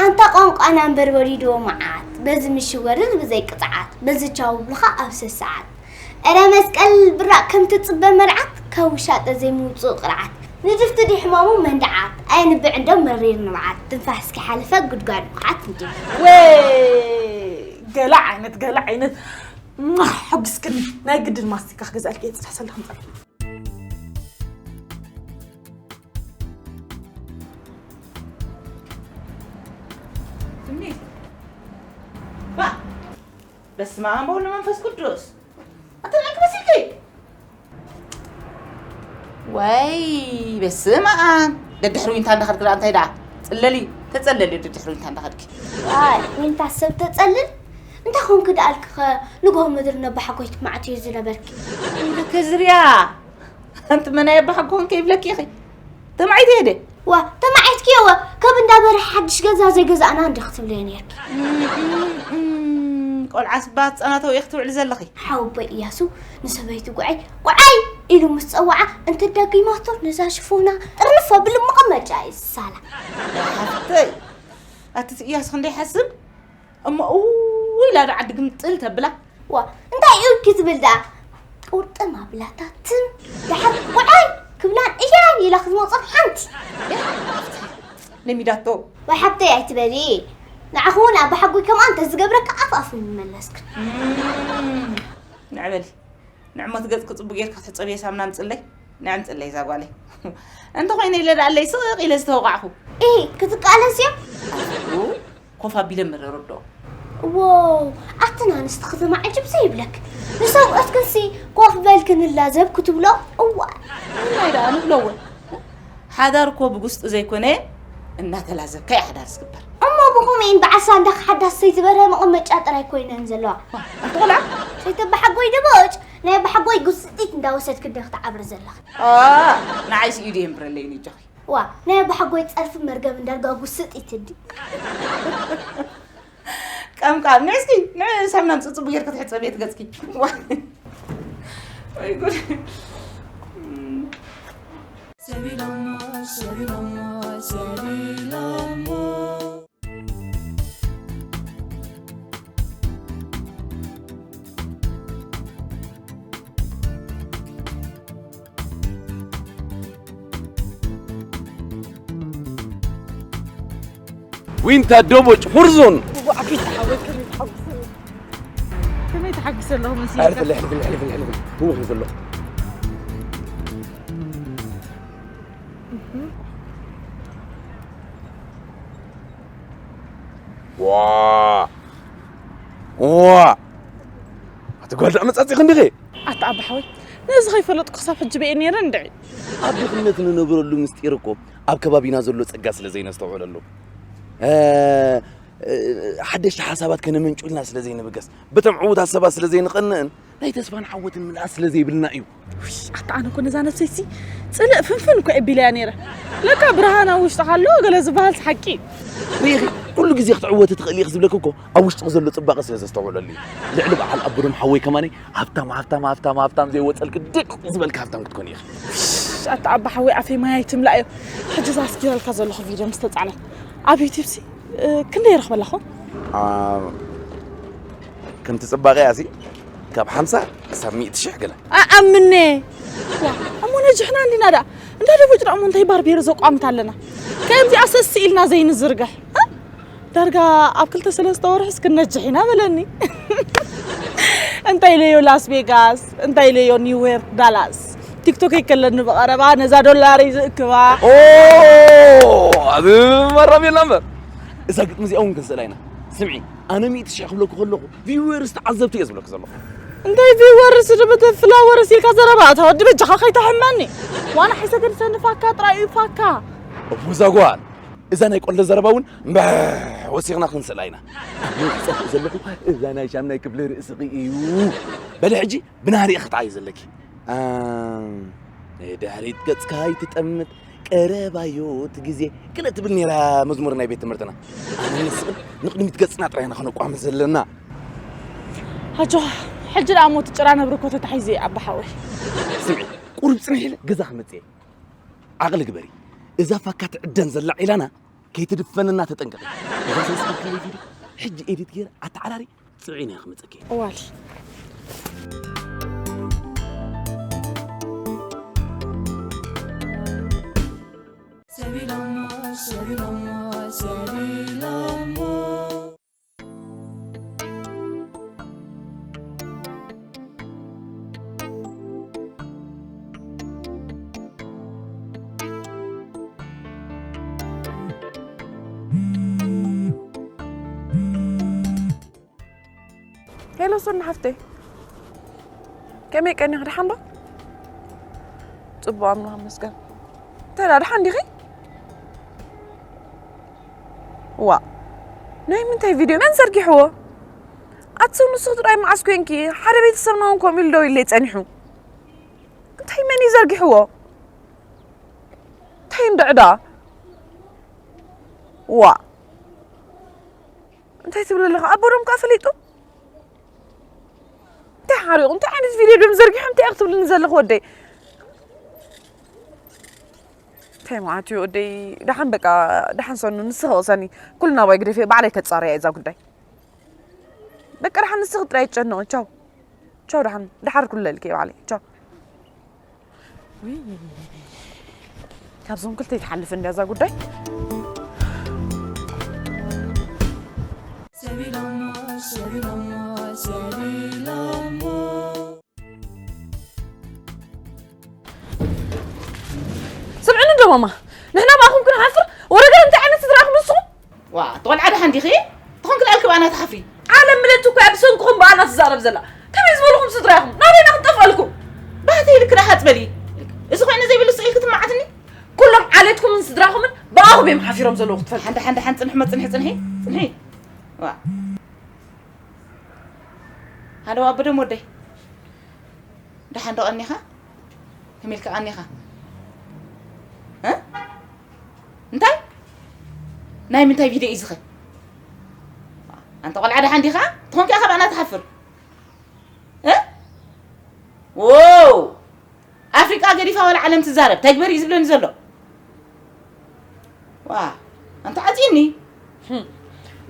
ኣንታ ቋንቋና እምበር ወሪድዎ መዓት፣ በዚ ምሽ ወርር ብዘይ ቅጽዓት፣ በዚ ቻው ብልኻ ኣብ ሰሰዓት። እረ መስቀል ብራቕ ከም ትጽበ መርዓት፣ ካብ ውሻጠ ዘይምውጽኡ ቅርዓት። ንድፍቲ ድዩ ሕማሙ መንድዓት፣ ኣየንብዕ እንዶ መሪር ንብዓት፣ ትንፋስኪ ሓለፈ ጉድጓድ ብቕዓት እንድዩ። ወይ ገለ ዓይነት፣ ገለ ዓይነት። ሟሕ! ሓጒስክኒ። ናይ ግድን ማስቲካ ክገዝኣልኪ እየ። ጽዳሕ ሰላ ክምጻልኪ። ትምኒት። ባ! በስመ ኣብ ወወልድ ወመንፈስ ቅዱስ። ኣንተ እንታይ ክመስልኪ? ወይ በስመ ኣብ። ደድሕሪ ዊንታ እንዳኸድኪ ደኣ እንታይ ደኣ? ጽለሊ፣ ተጸለሊ ደድሕሪ ዊንታ እንዳኸድኪ። ዋይ፣ ዊንታ ሰብ ተጸልል? እንታይ ኮንኪ ደኣ ኣልኪ ኸ ንግሆ ምድሪ ነባሓጎይት ማዕትዮ ዝነበርኪ? ኢልኪ ዝርያ። ኣንቲ መናይ ኣባሓጎ ኮንኪ ይብለኪ ኢኺ። ተማዒት እየ ደ? ዋ፣ ተማዒትኪ እየ፣ ዋ፣ ካብ እንዳ በርሀ ሓድሽ ገዛ ዘይገዛእና እንዲ ክትብለዮ ነርኪ። እም፣ እም፣ እም፣ ቆልዓስ ብህጻናት ኣውኢኺ ትውዕሊ ዘለኺ። ሓወቦይ እያሱ ንሰበይቱ ጉዓይ፣ ጉዓይ ኢሉ ምስ ጸውዓ፣ እንተ ደጊማቶ ነዛ ሽፎና ጥርንፍ ኣብሉ መቐመጫ እዩ ዝሳላ። ሓፍተይ፣ ኣቲ እያሱ ክንደይ ይሓስብ? እሞ እው ኢላ ዶ ዓዲ ግምጥል ተብላ? ዋ፣ እንታይ እዩ ክትብል ደኣ? ቁርጥም ኣብላታ ትም፣ ደሓር ጉዓይ ክብላን እያይ ኢላ ክትመጾም ሓንቲ። ለሚዳቶ። ወይ ሓብተይ ኣይትበሊ። ንዓኺ እውን ኣባሓጎይ ከምኣ እንተዝገብረካ ኣፍ ኣፉ ምመለስክን። እም፣ ንዕበሊ። ንዕሞት ገጽኪ ጽቡቕ ጌርካ ትሕጸብዮ ሳምና ኣምጽለይ። ንዕ ኣምጽለይ እዛ ጓለይ። እንተኾይነ ኢለ ደኣለይ ስቕ ኢለ ዝተወቃዕኩ። ኢሂ፣ ክትቃለስ እዮ? ኣፉ ኮፍ ኣቢለ መረረዶ። ዎው፣ ኣተን ኣንስቲ ከተማ ዓጅብ ዘይብለክ። ንሰብኡትክንሲ ኮፍ በልኪ ንላዘብ ክትብሎ፣ እዋእ። እንታይ ደኣ ንብሎ እውን። ሓዳር እኮ ብጉስጢ ዘይኮነ እናተላዘብካ እዩ ሓዳር ዝግበር። እሞ ብኸምኡ እየን በዓል ሳንዳኽ ሓዳስ ሰይቲ በርሀ መቐመጫ ጥራይ ኮይነን ዘለዋ። ኣንቲ ቆልዓ። ሰይቲ ኣባሓጎይ ደቦጭ፣ ናይ ኣባሓጎይ ጉስጢት እንዳወሰድክ እንደ ክትዓብር ዘለኻ። ኣ፣ ንዓይስ ኢዱ የንብረለይ ንጆኺ። ዋ፣ ናይ ኣባሓጎይ ጸርፊ መርገም እንዳርጋ ጉስጢት እንዲ። ኣምቃ ንስኪ ንሳምናን ጽጽቡ ጌርክ ትሕጸብ ቤት ገጽኪ። ወይ ጉድ። ዊንታ ዶቦጭ ሁርዞን። ከመይ ተሓጉሰ ኣለኹ መሲልካ? ሕልፍለ ሕልፍለ ሕልፍለ ሕልፍለ ህወኽ እዩ ዘሎ። ዋ ዋ ኣቲ ጓል ደኣ መጻጺ ክንዲኺ ኣታ ኣባ ሓወይ ነዚ ከይፈለጥኩ ክሳብ ሕጂ በየ ነይረ እንድዒ ኣብ ድኽነት ንነብረሉ ምስጢር እኮ ኣብ ከባቢና ዘሎ ጸጋ ስለ ዘይነስተውዕለሉ ሓደሽቲ ሓሳባት ከነመንጩልና ስለ ዘይንብገስ በቶም ዕዉታት ሰባት ስለ ዘይንቐንእን ናይ ተስፋን ዓወትን ምልኣት ስለ ዘይብልና እዩ። ኣታ ኣነ እኮ ነዛ ነብሰይሲ ጽልእ ፍንፍን እኮ የቢለያ ነይረ። ለካ ብርሃን ኣብ ውሽጥኻ ኣሎ ገለ ዝበሃልስ ሓቂ እዩ። ርኢኺ ኩሉ ግዜ ክትዕወቲ ትኽእሊ ኢኺ ዝብለኪ እኮ ኣብ ውሽጥኺ ዘሎ ጽባቐ ስለ ዘስተውዕለሉ እዩ። ልዕሊ በዓል ኣቦዶም ሓወይ ከማነይ ሃብታም ሃብታም ሃብታም ሃብታም ዘይወጸልኪ ድቕ ዝበልኪ ሃብታም ክትኮኒ ኢኺ። ኣታ ኣባ ሓወይ ኣፈይ ማይ ኣይትምላእዮ። ሕጂ እዛ ኣስጊረልካ ዘለኹ ቪድዮ ምስ ተጻዕነት ኣብ ዩቲብ ሲ ክንደይ ይረኽበላ ኾን? ከምቲ ጽባቐ ያሲ ካብ ሓምሳ ክሳብ ሚእቲ ሽሕ ገለ። ኣኣምነ ዋ እሞ ነጅሕና እንዲና ደኣ እንዳ ደቦጭ ደኣ እሞ እንታይ ባርቤሮ ዘቋምት ኣለና ከምዚኣ ሰስ ኢልና ዘይንዝርግሕ እ? ዳርጋ ኣብ ክልተ ሰለስተ ወርሕስ ክነጅሕ ኢና በለኒ እንታይ ኢለዮ ላስ ቬጋስ እንታይ ኢለዮ ኒውዮርክ ዳላስ ቲክቶክ ይከለኒ ብቐረባ ነዛ ዶላር እዩ ዝእክባ ኦ ኣብ መረብ የላ እምበር እዛ ግጥሚ እዚኣ እውን ክንስእላ ኢና ስምዒ ኣነ ሚእቲ ሽሕ ክብለኩ ከለኹ ቪወርስ ተዓዘብቲ እየ ዝብለኩ ዘለኹ እንታይ ቪወርስ ድብት ፍላወርስ ኢልካ ዘረባ እታ ወዲ በጃኻ ከይተሕመኒ ዋና ሕሰገድ ሰኒ ፋካ ጥራይ እዩ ፋካ እፉዛ ጓል እዛ ናይ ቆልደ ዘረባ እውን እምበሕ ወሲኽና ክንስእላ ኢና ኣነ ዝፀፍእ ዘለኹ እዛ ናይ ሻምናይ ክፍሊ ርእስኺ እዩ በሊ ሕጂ ብናህሪ ኢኺ ትዓዩ ዘለኪ ድሕሪት ገፅካ ኣይትጠምት ቀረባዮ እቲ ግዜ ገለ ትብል ነይራ መዝሙር ናይ ቤት ትምህርትና ኣነ ንስኽን ንቕድሚት ገፅና ጥራይ ኢና ክነቋምት ዘለና ኣጆኻ ሕጂ ደኣ ሞት ጭራ ነብሪ እኮ ተታሒዙ እየ ኣባ ሓወይ ስምዒ ቁሩብ ፅንሕ ኢለ ገዛ ክመፅእ እየ ዓቕሊ ግበሪ እዛ ፋካ ትዕደን ዘላ ዒላና ከይትድፈንና ተጠንቀቂ እዛ ሰብስክራይብ ክንደይ ቪድዮ ሕጂ ኤዲት ገይረ ኣተዓራሪ ፅዒነ እየ ክመፀኪ ዋል ሄሎ ሶና ሓፍተይ ከመይ ቀኒኺ ደሓን ዶ? ጽቡቕ ኣምላኽ ይመስገን። እንታይ ደኣ ደሓን ዲኺ? ዋ ናይ ምንታይ ቪድዮ መን ዘርጊሕዎ? ኣቲ ንስኺ ጥራይ መዓስ ኮንኪ ሓደ ቤተሰብና እውን ከምኡ ኢሉ ደው ኢለይ ጸኒሑ። እንታይ መን እዩ ዘርጊሕዎ? እንታይ እንድዒ ደኣ? ዋ እንታይ ትብል ኣለኻ ኣቦዶም ከኣ ፈሊጡ እንታይ ሓሪቑ እንታይ ዓይነት ቪድዮ ድም ዘርጊሖም እንታይ ክትብልኒ ዘለኹ ወደይ እንታይ ማለት እዩ ወደይ ደሓን በቃ ደሓን ሰኑ ንስኺ ቅሰኒ ኩሉ ናባይ ግደፊ ባዕለይ ከፃርያ እዛ ጉዳይ በቃ ደሓን ንስኺ ጥራይ ይጨነቕ ቻው ቻው ደሓን ደሓር ኩለልኪ ባዕለይ ቻው ካብዞም ክልተ ይትሓልፍ እንድያ እዛ ጉዳይ ስምዕኒ ዶ ማማ ንሕና ብኣኹም ክንሓፍር ወረገር እንታይ ዓይነት ስድራ ኢኹም ንስኹም ዋ ትቆልዓ ደሓን ዲኺ ትኾን ክልኣልኪ ብኣና ትሓፍሪ ዓለም ምለቲ እኮ እያ ብሰንክኹም ብኣና ትዛረብ ዘላ ከመይ ዝበልኹም ስድራ ኢኹም ናበይና ክትጠፍኣልኩም ባህተይ ኢልኪ ደኣ ሓፅበሊ እዚ ኮይኑ ዘይብሉ ስቕ ኢልኪ ትመዓትኒ ኩሎም ዓሌትኩምን ስድራኹምን ብኣኹም እዮም ሓፊሮም ዘለዉ ክትፈልጡ ሓንዳ ሓንዳ ሓን ፅንሒ መፅንሒ ፅንሒ ፅንሒ ዋ ሃሎ ኣቦ ደም ወደይ ደሓን ዶ ቀኒኻ ከመይ ኢልካ ቀኒኻ እ እንታይ ናይ ምንታይ ቪድዮ እዩ ዝኸ ኣንተ ቆልዓ ደሓን ዲኻ? ትኾንኪ ኢኻ ባና ትሓፍር። እ? ዎው! ኣፍሪቃ ገዲፋ ዋላ ዓለም ትዛረብ። እንታይ ግበር እዩ ዝብለኒ ዘሎ? ዋ! ኣንተ ዓጺኒ። ህም።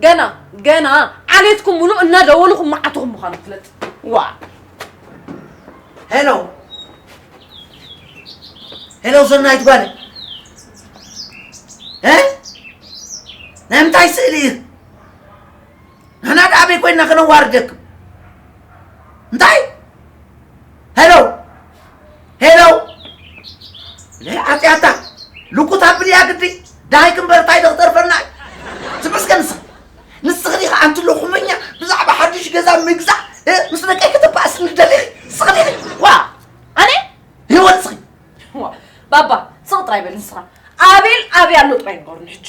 ገና፣ ገና ዓሌትኩም ሙሉእ እናደወልኹም መዓትኹም ምዃኑ ትፍለጥ። ዋ! ሄሎ። ሄሎ፣ ሰናይት ጓል። እ? ናይ ምንታይ ስእሊ እዩ? ንሕና ደኣ ኣበይ ኮይንና ከነዋርደኩም? እንታይ? ሄሎ! ሄሎ! ለይ ዓጽያታ! ልቁት ኣብልያ ግዲ! ደሃይክ እምበር እንታይ ዶ ክተርፈና እዩ? ትመስገን ንስኺ! ንስኺ ዲኺ ኣንቲ ሎኹመኛ ብዛዕባ ሓድሽ ገዛ ምግዛእ፣ እ፣ ምስ ደቀይ ከተባእስኒ ትደሊኺ? ንስኺ ዲኺ? ዋ! ኣነ? ህይወት ንስኺ! ዋ፣ ባባ፣ ስቕ ጥራይ በል ንስኻ። ኣቤል ኣበይ ኣሎ ጥራይ ንገሩኒ ሕጂ።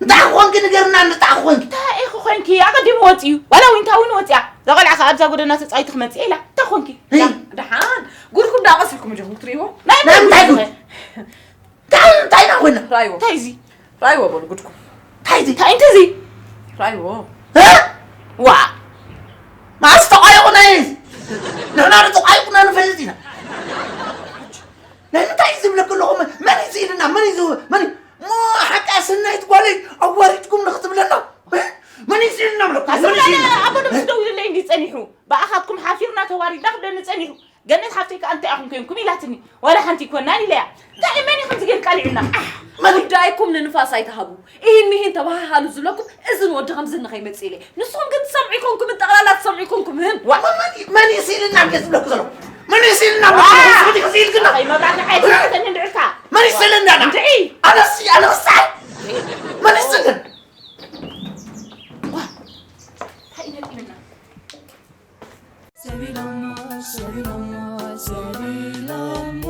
እንታይ ኮንኪ ንገርና፣ እንታይ ኮንኪ? እንታይ ኢኺ ኮንኪ? ኣቐዲሙ ወጺኡ። ዋላ ዊንታ እውን ወጺኣ። እዛ ቆልዓ ከኣ ኣብዛ ጎደና ተጻዊቱ ክመጽእ ኢላ። እንታይ ኮንኪ? እይ። ዳ-፣ ደሓን። ጉድኩም ደኣ ቀሲልኩም ዲኹም ክትርእይዎ? ናይ ናይ እንታይ ጉድ? እንታይ፣ እንታይ ኢና ኮይና? ራይዎ። እንታይ እዚ? ራይዎ በሉ ጉድኩም። እንታይ እዚ? እንታይ እንተ እዚ? ራይዎ። እ? ዋ! መዓስ ተቋይቑና እዩ? ንሕና ንተቋይቑና ንፈልጥ ኢና። ናይ ምንታይ እዩ ዝብለኪ ኣለኹ? መን፣ መን እዩ ስኢልና? መን እዩ ዝ-፣ መን እዩ? እሞ ሓቃ ሰናይት ጓለይ ኣዋሪድኩም ንኽትብለና? መን እዩ ስኢልና ብለኩም? መን እዩ ኣስመራ ስኢልና? ኣቦ ደምስ ደው ኢሉለይ እንዲ ጸኒሑ። ብኣኻትኩም ሓፊርና ተዋሪድና ክብለኒ ጸኒሑ። ገነት ሓፍተይ ከኣ እንታይ ኢኹም ኮንኩም ኢላትኒ። ዋላ ሓንቲ ኣይኮናን ኢለያ። እንታይ እዩ መን እዩ ከምዚ ገይሩ ቀሊዑና? መን እዩ? ጉዳይኩም ንንፋስ ኣይትሃቡ። ኢሂን ሚሂን ተባሃሃሉ ዝብለኩም እዝን ወዲ ከምዚ ንኸይመጽእ ኢለ። ንስኹም ግን ትሰምዑ ይኮንኩምን ጠቕላላ ትሰምዑ ይኮንኩምን። ዋ፣ መን፣ መን እዩ ስኢልና እንደ ዝብለኩ ዘሎ? መን እዩ ስኢልና እንደ ዝብለኩ? ስኹቲ ክስኢልክና? ኣይ፣ መብራህቲ ሓይሊ ተሰኒ እንድዕልካ። መን እዩ ስኢልና? እንድዒ። ኣነስ፣ ኣነስ፣ መን እዩ ስኢልና? ዋ፣ እንታይ እዩ ነጢሉና? ሰቢሎሞ፣ ሰቢሎሞ፣ ሰቢሎሞ።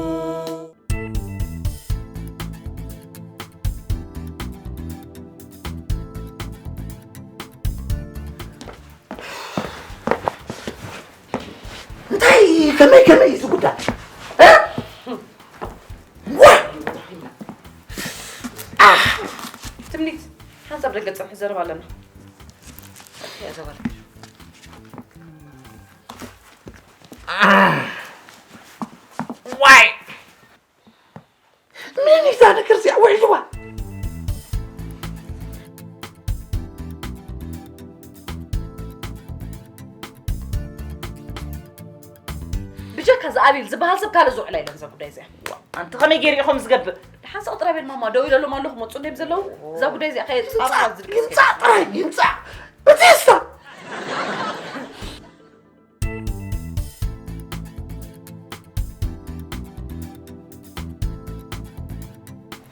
እንታይ ከመይ ከመይ እዩ ዝጉዳል? እ? ዋ! ኣህ! ትምኒት፣ ሓንሳብ ደገ ጽንሒ ዘረባ ኣለና። እያ ዘባል። ዋይ! መን እዩ እዛ ነገር እዚኣ ውዒልዋ? ብጀካ ዝኣቤል ዝበሃል ሰብ ካልእ ዝውዕላ የለን እዛ ጉዳይ እዚኣ። ኣንቲ ከመይ ገይሩ ኢኹም ዝገብር? ደሓን ስቕ ጥራይ በል ማማ፣ ደው ኢለሎም ኣለኹ፣ መጹ እንድዮም ዘለዉ። እዛ ጉዳይ እዚኣ ከየጻርኻ ይምጻእ፣ ዝድቅስ ይምጻእ ጥራይ፣ ይምጻእ። በቲስታ!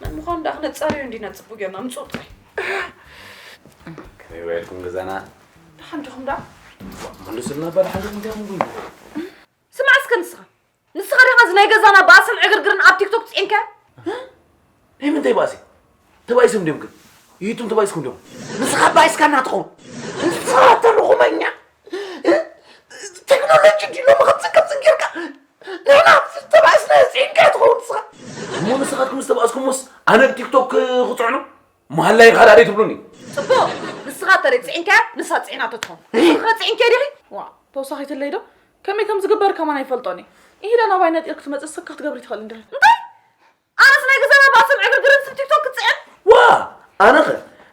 መን ምዃኑ ደኣ ክነጻርዮ እንዲና ጽቡቕ ጌርና፣ ምጹ ጥራይ። ከመይ ውዒልኩም ገዛና? ደሓን ዲኹም ደኣ? መለሱልና እባ፣ ደሓን ዲኹም ገይሮም? ስማዕ እስከ ንስኻ፣ ንስኻ ዲኻ እዚ ናይ ገዛና ባእስን ዕግርግርን ኣብ ቲክቶክ ጽዒንካዮ? ናይ ምንታይ ባእሲ? ተባኢሶም ድዮም ግን? ዩቱብ ተባኢስኩም ድዮም? ንስኻ ባኢስካና ትኸውን። ንስኻ ተርኹመኛ። እ? ቴክኖሎጂ ድዩ ሎሚ ከምዝን ከምዝን ጌርካ? ንሕና ተባኢስና ጽዒንካዮ ትኸውን ንስኻ። እሞ ንስኻትኩም ዝተባእስኩምስ ኣነ ብቲክቶክ ክጽዕኖ? መሃላይ ካልእ ደይ ትብሉኒ? ጽቡቕ። ንስኻ ተደይ ጽዒንካያ፣ ንሳ ጽዒናቶ ትኾን። እህ። ንስኻ ጽዒንካያ ዲኺ? ዋ፣ ተወሳኺትለይ ዶ? ከመይ ከም ዝግበር ከማን ኣይፈልጦን እየ። ኢሂዳ ናባይ ነጢርክ ትመጽእ ስካ ክትገብሪ ትኽእል እንዲኺ። እንታይ? ኣነስ ናይ ገዛና ባእስን ዕግርግርን ስብ ቲክቶክ ክጽዕን? ዋ፣ ኣነኸ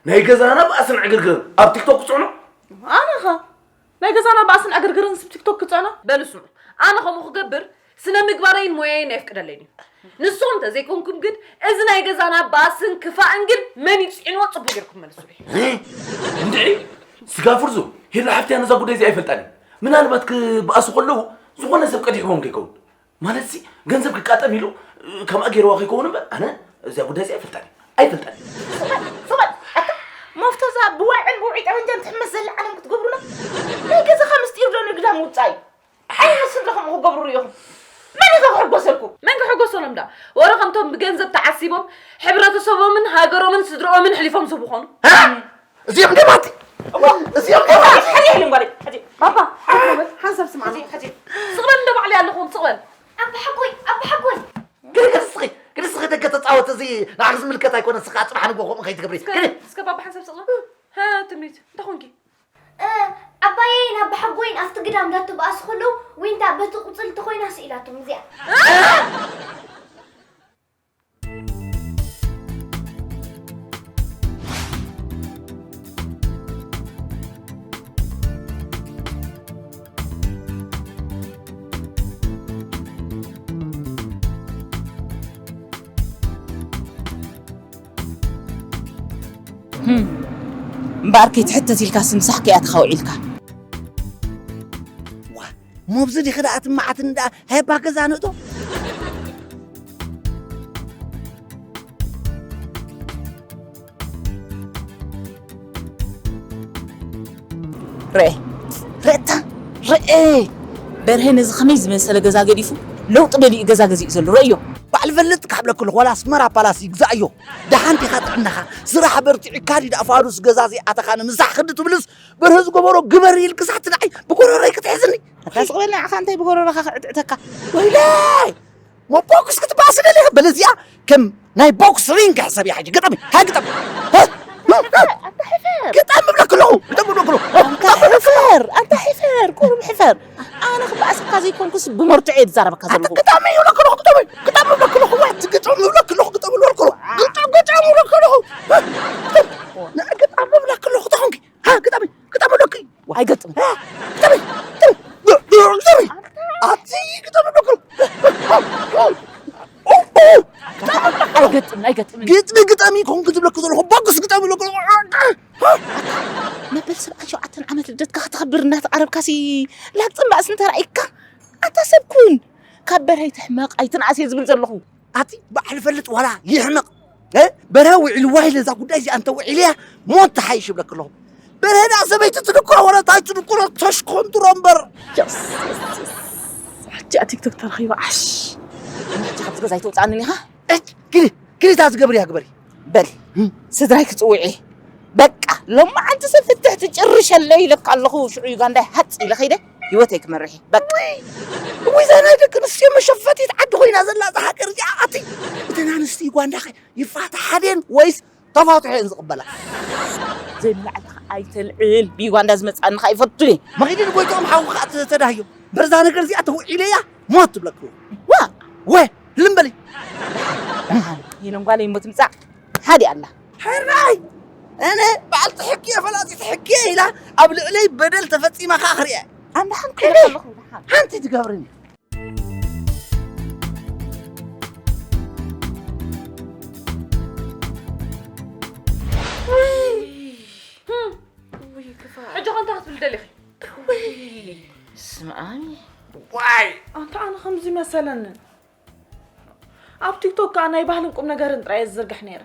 ናይ ገዛና ባእስን ዕግርግርን ኣብ ቲክቶክ ክጽዕኖ? ኣነኸ ናይ ገዛና ባእስን ዕግርግርን ስብ ቲክቶክ ክጽዕኖ? በሉ ስምዑ፣ ኣነ ከምኡ ክገብር ስነ ምግባረይን ሞያይን ኣየፍቅደለይን እዩ። ንስኹም ተዘይኮንኩም ግን፣ እዚ ናይ ገዛና ባእስን ክፋእን ግን መን እዩ ጽዒንዎ? ጽቡቕ ጌርኩም መልሱለይ። እ? እንድዒ፣ ስጋ ፍርዙ፣ ሄሉ ሓፍትያ ነዛ ጉዳይ እዚኣ ኣይፈልጣን እዩ። ምናልባት ክበኣሱ ከለዉ፣ ዝኾነ ሰብ ቀዲሕዎም ከይከውን። ማለትሲ፣ ገንዘብ ክቃጠም ኢሉ፣ ከምኣ ጌርዋ ከይከውን እምበር፣ ኣነ እዚኣ ጉዳይ እዚኣ ኣይፈልጣን እዩ። ኣይፈልጣን እዩ። ስቕ በል፣ ስቕ በል። ኣታ፣ መፍቶ እዛ ብዋዕን ብውዒ ጠበንጃን ትሕመስ ዘላ ዓለም ክትገብሩና? ናይ ገዛኻ ምስጢር ዶ ንግዳም ውጻእ እዩ? ኣይሓስን ዶ ከምኡ ክገብሩ ርኢኹም? መን እዩ ከ ክሕጎሰልኩም? መን ክሕጎሰሎም ደኣ? ወረ ከምቶም ብገንዘብ ተዓሲቦም ሕብረተሰቦምን ሃገሮምን ስድርኦምን ሕሊፎም ዝህቡ ኾኑ? እ? እዚኦም ደማቲ! እዚኦም ደማቲ! ሕዚ፣ ሕዚ፣ ሕዚ፣ እምበሪ፣ ሕዚ። ባባ፣ ሕዚ፣ ሕዚ። ሓንሳብ ስምዓና። ሕዚ፣ ሕዚ። ስቕ በል እንዶ ባዕለይ ኣለኹም፣ ስቕ በል። ኣባ ሓጎይ፣ ኣባ ሓጎይ። ግዲ፣ ግዲ እስኺ፣ ግዲ እስኺ ደገ ተጻወት፣ እዚ ንዓኺ ዝምልከት ኣይኮነን፣ እስኻ ጽባሕ ንግሆ ከምኡ ከይትገብሪ። እስከ፣ ግዲ። እስከ ባባ ሓንሳብ ስቕ በል። ሀ፣ ትምኒት፣ እንታይ ኾንኪ? እ፣ ኣይ ናብ ሓጎይን ኣብቲ ግዳም እንዳተባኣሱ ከለዉ ዊንታ በቲ ቁፅልቲ ኮይና ስኢላቶም እዚኣ። እምበኣር ከይትሕተት ኢልካ ስምሳሕ ከይኣትኻ ውዒልካ። ዋ፣ ሞብዚ ዲኺ ደኣ ትመዓትኒ ደኣ፣ ሃይባ ገዛ ንእቶ። ርኤ፣ ርኤታ፣ ርኤ። በርሄ ነዚ ከመይ ዝመሰለ ገዛ ገዲፉ ለውጢ ደሊኡ ገዛ ገዚኡ ዘሎ ርኣዮ። ባዕል ፈልጥ ክሓብለክሉ ዋላ ኣስመራ ፓላስ ይግዛእዮ። ደሓን ዲኻ ጥዕናኻ? ስራሕ በርቲዕካ ዲዳ ፋኑስ ገዛ ዘይኣተኻ ንምሳሕ ክንዲ ትብልስ በርሀ ዝገበሮ ግበር ኢልክሳት ንዓይ ብጎረረይ ክትሕዝኒ። ኣታ ስቕ በል ንዓኻ እንታይ ብጎረረኻ ክዕትዕተካ? ወይለይ! ሞ ቦክስ ክትበኣስ ደሊኻ? በል እዚኣ ከም ናይ ቦክስ ሪንግ ሕሰብ እያ ሕጂ። ግጠሚ፣ ሃ ግጠሚ። ኣታ ሕፈር! ግጠም እብለክ ኣለኹ፣ ግጠም እብለክ ኣለኹ። ኣታ ሕፈር! ኣታ ሕፈር! ቁሩብ ሕፈር! ኣነ ክበኣሰካ ዘይኮንኩስ ብመርትዖ እየ ዝዛረበካ ዘለኹ። ግጠሚ እብለክ ኣለኹ፣ ግጠሚ፣ ግጠሚ እብለክ ኣለኹ፣ ወይ ግጠሚ እብለክ ኣለኹ፣ ግጠሚ እብለክ ኣለኹ። ግጠም፣ ግጠም እብለክ ኣለኹ። ግጠም፣ ግጠም እብለክ ኣለኹ፣ ተኾንኪ። ሃ፣ ግጠሚ፣ ግጠሚ እብለኪ። ኣይገጥምን። ሃ፣ ግጠሚ፣ ግጠሚ፣ ግጠሚ። ኣቲ ግጠሚ እብለክ ኣለኹ። ኦ፣ ኦ፣ ግጠሚ እብለክ ኣለኹ። ኣይገጥምን፣ ኣይገጥምን። ግጥሚ፣ ግጠሚ ኮንኩ ዝብለኪ ዘለኹ፣ ቦክስ ግጠሚ እብለክ ኣለኹ። መበል ሰብዓን ሸውዓተን ዓመት ልደትካ ከተኽብር እናተቓረብካሲ ላግጽን ባእስን ተራኢካ? ኣታ ሰብ ኩን! ካብ በርሀ ኣይትሕመቕ፣ ኣይትንኣስ እየ ዝብል ዘለኹ። ኣቲ በዓል ፈልጥ ዋላ ይሕመቕ። እ? በርሀ ውዒልዋ ኢለ እዛ ጉዳይ እዚኣ እንተ ውዒለያ ሞት ትሓይሽ ይብለኪ ኣለኹ። በርሀ ደኣ ሰበይቲ ትድኩሮ ወረ ታይ ትድኩሮ ተሽኮንትሮ እምበር። የስ፣ የስ፣ የስ። ሕጂ ኣብ ቲክቶክ ተረኺባ ዓሽ። ሕጂ ካብዚ ገዛ ኣይተውፅኣንን ኢኻ? እጭ፣ ግዲ፣ ግዲ እታ ዝገብርያ ግበሪ። በል፣ እም። ስድራይ ክጽውዕ እየ። በቃ፣ ሎማዓንቲ ሰብ ፍትሕቲ ጭርሸለይ ኢለካ ኣለኹ። ሽዑ ዩጋንዳይ ሃጽ ኢለ ከይደ፣ ህይወተይ ክመርሕ እየ። በቃ። እውይ፣ እዛ ናይ ደቂ ኣንስትዮ መሸፈቲት ዓዲ ኮይና ዘላ እዛ ሃገር እዚኣ። ኣቲ፣ እተን ኣንስቲ ዩጋንዳ ኸ ይፋታሓ ድየን ወይስ ተፋትሐን ዝቕበላ? ዘይምልዓልካ ኣይተልዕል። ብዩጋንዳ ዝመጽኣኒ ኸኣ ይፈቱ እየ። መኺዲ ንጎይትኦም ሓውኻ ተ-፣ ተዳህዮ። በርዛ ነገር እዚኣ ተውዒለያ ሞት ትብለክዎ። ዋ! ወ፣ ልም በሊ። ደሓን፣ ሄለን ጓለይ እሞ ትምጻእ። ሓዲ ኣላ። ሕራይ! ኣነ በዓልቲ ሕጊ እየ፣ ፈላጢት ሕጊ እየ ኢላ ኣብ ልዕለይ በደል ተፈጺማ ኸኣ ክሪኣ። ኣንዳ ሓንቲ እኔ ክልተ ኣለኹ፣ ደሓን። ሓንቲ ትገብርኒ። ውይ፣ ክፋእ። ሕጂ ኸ እንታይ ክትብል ደሊኺ? ውይ፣ ስምኣኒ። ዋይ! ኣንታ ኣነ ከምዚ መሰለንን። ኣብ ቲክቶክ ከኣ ናይ ባህልን ቁም ነገርን ጥራይ እየ ዝዝርግሕ ነይረ።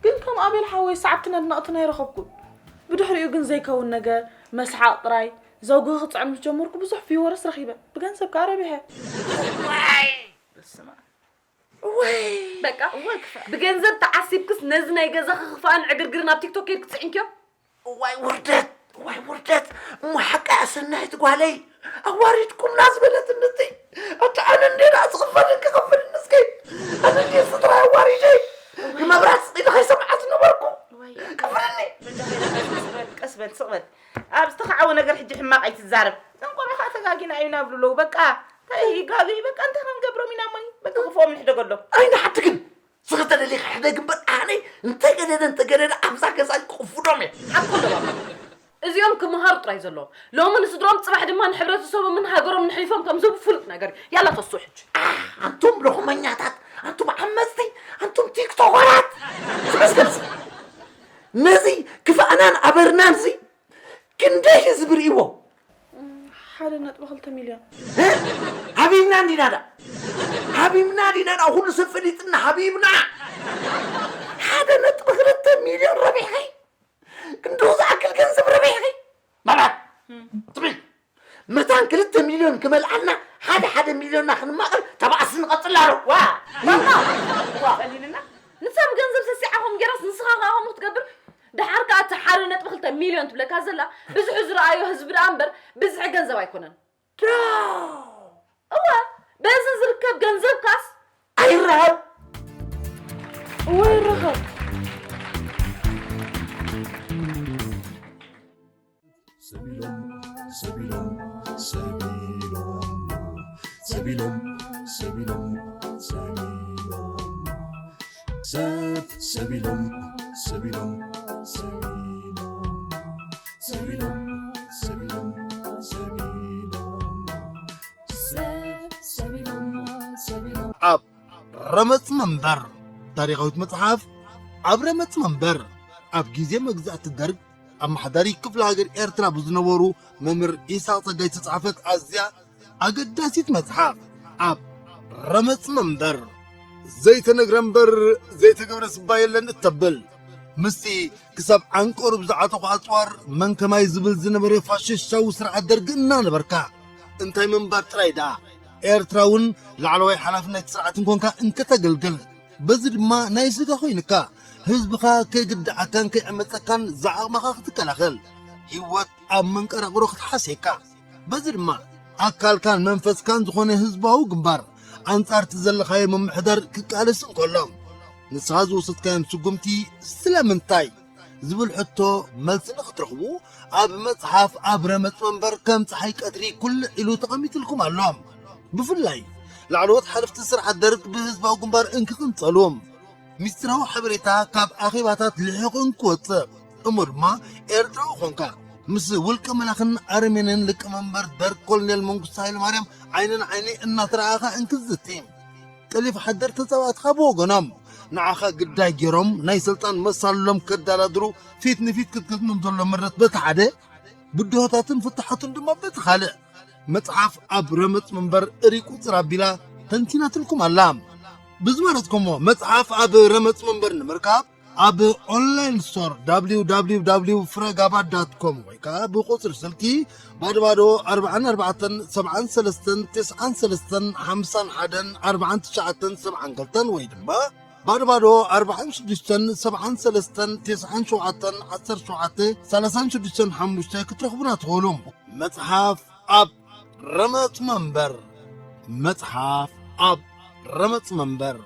ግን ከም ኣቤል ሓወይ ሰዓብትን ኣድነቕትን ኣይረኸብኩን። ብድሕሪኡ ግን ዘይከውን ነገር፣ መስሓቕ ጥራይ፣ ዘውግህ ክጽዕን ምስ ጀመርኩ ብዙሕ ቪወርስ ረኺበ። ብገንዘብ ከኣ ረቢሐ። ዋይ! በስመ ኣብ። ወይ! በቃ፣ እዋይ ክፋእ። ብገንዘብ ተዓሲብክስ ነዚ ናይ ገዛኺ ክፋእን ዕግርግርን ኣብ ቲክቶክ ኬድኪ ትጽዒንክዮ? እዋይ ውርደት! እዋይ ውርደት! እሞ ሓቃ እያ ሰናይት ጓለይ። ኣዋሪድኩምና ዝበለት እንድቲ። ኣታ ኣነ እንዴ ደኣ ዝኽፈልን ክኸፍልን እስኪ። ኣነ እንዴ ስድራይ ኣዋሪደ። ንመብራት ስቕ ኢለ ከይሰምዓት ነበርኩ። እዋይ። ክፍልኒ። በጃኻ ኢለካ ቀስ በል፣ ቀስ በል፣ ስቕ በል። ኣብ ዝተኻዕወ ነገር ሕጂ ሕማቕ ኣይትዛረብ። እዞም ቆልዑ ከኣ ተጋጊና እዩ ናብሉ ኣለዉ። በቃ፣ እንታይ ይጋገዩ? በቃ፣ እንታይ ክንገብሮም ኢና እሞኒ? በቃ፣ ክፉኦም ንሕደገሎም። ኣይንሓድግን። ስኺ ተደሊኺ ሕደጊ እምበር ኣነ እንተገደደ እንተገደደ ኣብዛ ገዛ ክቕፍዶም እየ። ሓቁ ኣሎ ባባ። እዚኦም ክመሃሩ ጥራይ ዘለዎም። ሎሚ ንስድሮም ጽባሕ ድማ ንሕብረተሰቦምን ሃገሮምን ኣሕሊፎም ከም ዝህቡ ፍሉጥ ነገር እዩ። ያላ ተስኡ ሕጂ። ኣህ፣ ኣንቱም ሎኽመኛታት፣ ኣንቱም ዓመጽቲ፣ ኣንቱም ቲክቶከራት። ዝመስገልሲ። ነዚ ክፋእናን ኣበርናን እዚ ክንደይ ህዝቢ ርእይዎ? ሓደ ነጥቢ ክልተ ሚልዮን። እ? ሃቢብና እንዲና ደኣ። ሃቢብና ዲና ደኣ፣ ኩሉ ሰብ ፈሊጥና ሃቢብና። ሓደ ነጥቢ ክልተ ሚልዮን ረቢሕኺ? ክንድኡ ዝኣክል ገንዘብ ረቢሕኺ? መብራት! እም። ትብል። መታን ክልተ ሚልዮን ክመልኣልና፣ ሓደ ሓደ ሚልዮንና ክንማቐል፣ ተባእሲ ንቐጽል ኣሎ። ዋ! ዋ! ዋ! ቀሊልና? ንሳ ብገንዘብ ሰሲዓኹም ጌራስ፣ ንስኻ ከኣ ከምኡ ክትገብር? ደሓር ከኣ እቲ ሓደ ነጥቢ ክልተ ሚልዮን ትብለካ ዘላ፣ ብዝሑ ዝረኣዮ ህዝቢ ደኣ እምበር፣ ብዝሒ ገንዘብ ኣይኮነን። ዶ! እወ፣ በዚ ዝርከብ ገንዘብካስ ኣይረኸብ። እወ፣ ይረኸብ። ሰቢሎም ሰቢሎም ሰቢሎም ሰቢሎም ሰቢሎም ሰቢሎም ሰብ ሰቢሎም ሰቢሎም ሰቢሎም ሰቢሎም ሰቢሎም ሰቢሎም ሰብ ሰቢሎም ሰቢሎም ኣብ ረመጽ መንበር ታሪኻዊት መጽሓፍ ኣብ ረመጽ መንበር ኣብ ግዜ መግዛእቲ ደርግ ኣመሓዳሪ ክፍለ ሃገር ኤርትራ ብዝነበሩ መምህር ኢሳቕ ጸጋይ ዝተጻሕፈት ኣዝያ ኣገዳሲት መጽሓፍ ኣብ ረመጽ መንበር ዘይተነግረ እምበር ዘይተገብረ ስባ የለን እተብል ምስቲ ክሳብ ዓንቀሩ ብዝዓጠቑ ኣጽዋር መን ከማይ ዝብል ዝነበረ ፋሽስታዊ ስርዓት ደርጊ እናነበርካ እንታይ ምንባር ጥራይ ደኣ ኤርትራ እውን ላዕለዋይ ሓላፍነት ስርዓት እንኮንካ እንከተገልግል በዚ ድማ ናይ ስጋ ኮይንካ ህዝብኻ ከይግድዓካን ከይዕመፀካን ዝዓቕምኻ ክትከላኸል ህይወት ኣብ መንቀራቕሮ ክትሓስየካ በዚ ድማ ኣካልካን መንፈስካን ዝኾነ ህዝባዊ ግንባር ኣንጻርቲ ዘለኻዮ ምምሕዳር ክቃለስ እንከሎ ንስኻ ዝወሰድካዮም ስጉምቲ ስለምንታይ ዝብል ሕቶ መልሲ ንክትረኽቡ ኣብ መጽሓፍ ኣብ ረመጽ መንበር ከም ፀሓይ ቀትሪ ኩልዕ ኢሉ ተቐሚጥልኩም ኣሎ። ብፍላይ ላዕለዎት ሓለፍቲ ስርዓት ደርግ ብህዝባዊ ግንባር እንክቕንጸሉ ሚስጢራዊ ሓበሬታ ካብ ኣኼባታት ልሒቑ እንክወጽእ እሞ ድማ ኤርትራዊ ኾንካ ምስ ውልቀ መላኽን ኣረሜንን ሊቀመንበር ደርግ ኮሎኔል መንግስቱ ሃይለማርያም ዓይኒ ንዓይኒ እናተረኣኻ እንክዝቲ ቀሊፍ ሓደር ተጻዋትኻ ብወገኖም ንዓኻ ግዳይ ገይሮም ናይ ስልጣን መሳልሎም ከዳላድሩ ፊት ንፊት ክትገጥሞም ዘሎ ምረት በቲ ሓደ ብድሆታትን ፍትሓቱን ድማ በቲ ካልእ መጽሓፍ ኣብ ረመጽ መንበር እሪ ቁጽር ኣቢላ ተንቲናትልኩም ኣላ። ብዝመረጽኩሞ መጽሓፍ ኣብ ረመጽ መንበር ንምርካብ ኣብ ኦንላይን ስቶር www ፍረጋባ ዳት ኮም ወይ ከዓ ብቁጽሪ ስልኪ ባዶ ባዶ ኣርባዓን ኣርባዕተን ሰብዓን ሰለስተን ትስዓን ሰለስተን ሓምሳን ሓደን ኣርባዓን ትሽዓተን ሰብዓን ክልተን ወይ ድማ ባዶ ባዶ ኣርባዓን ሽዱሽተን ሰብዓን ሰለስተን ትስዓን ሸውዓተን ዓሰርተ ሸውዓተ ሰላሳን ሽዱሽተን ሓሙሽተ ክትረኽቡና ትኽእሉ። መጽሓፍ ኣብ ረመጽ መንበር መጽሓፍ ኣብ ረመጽ መንበር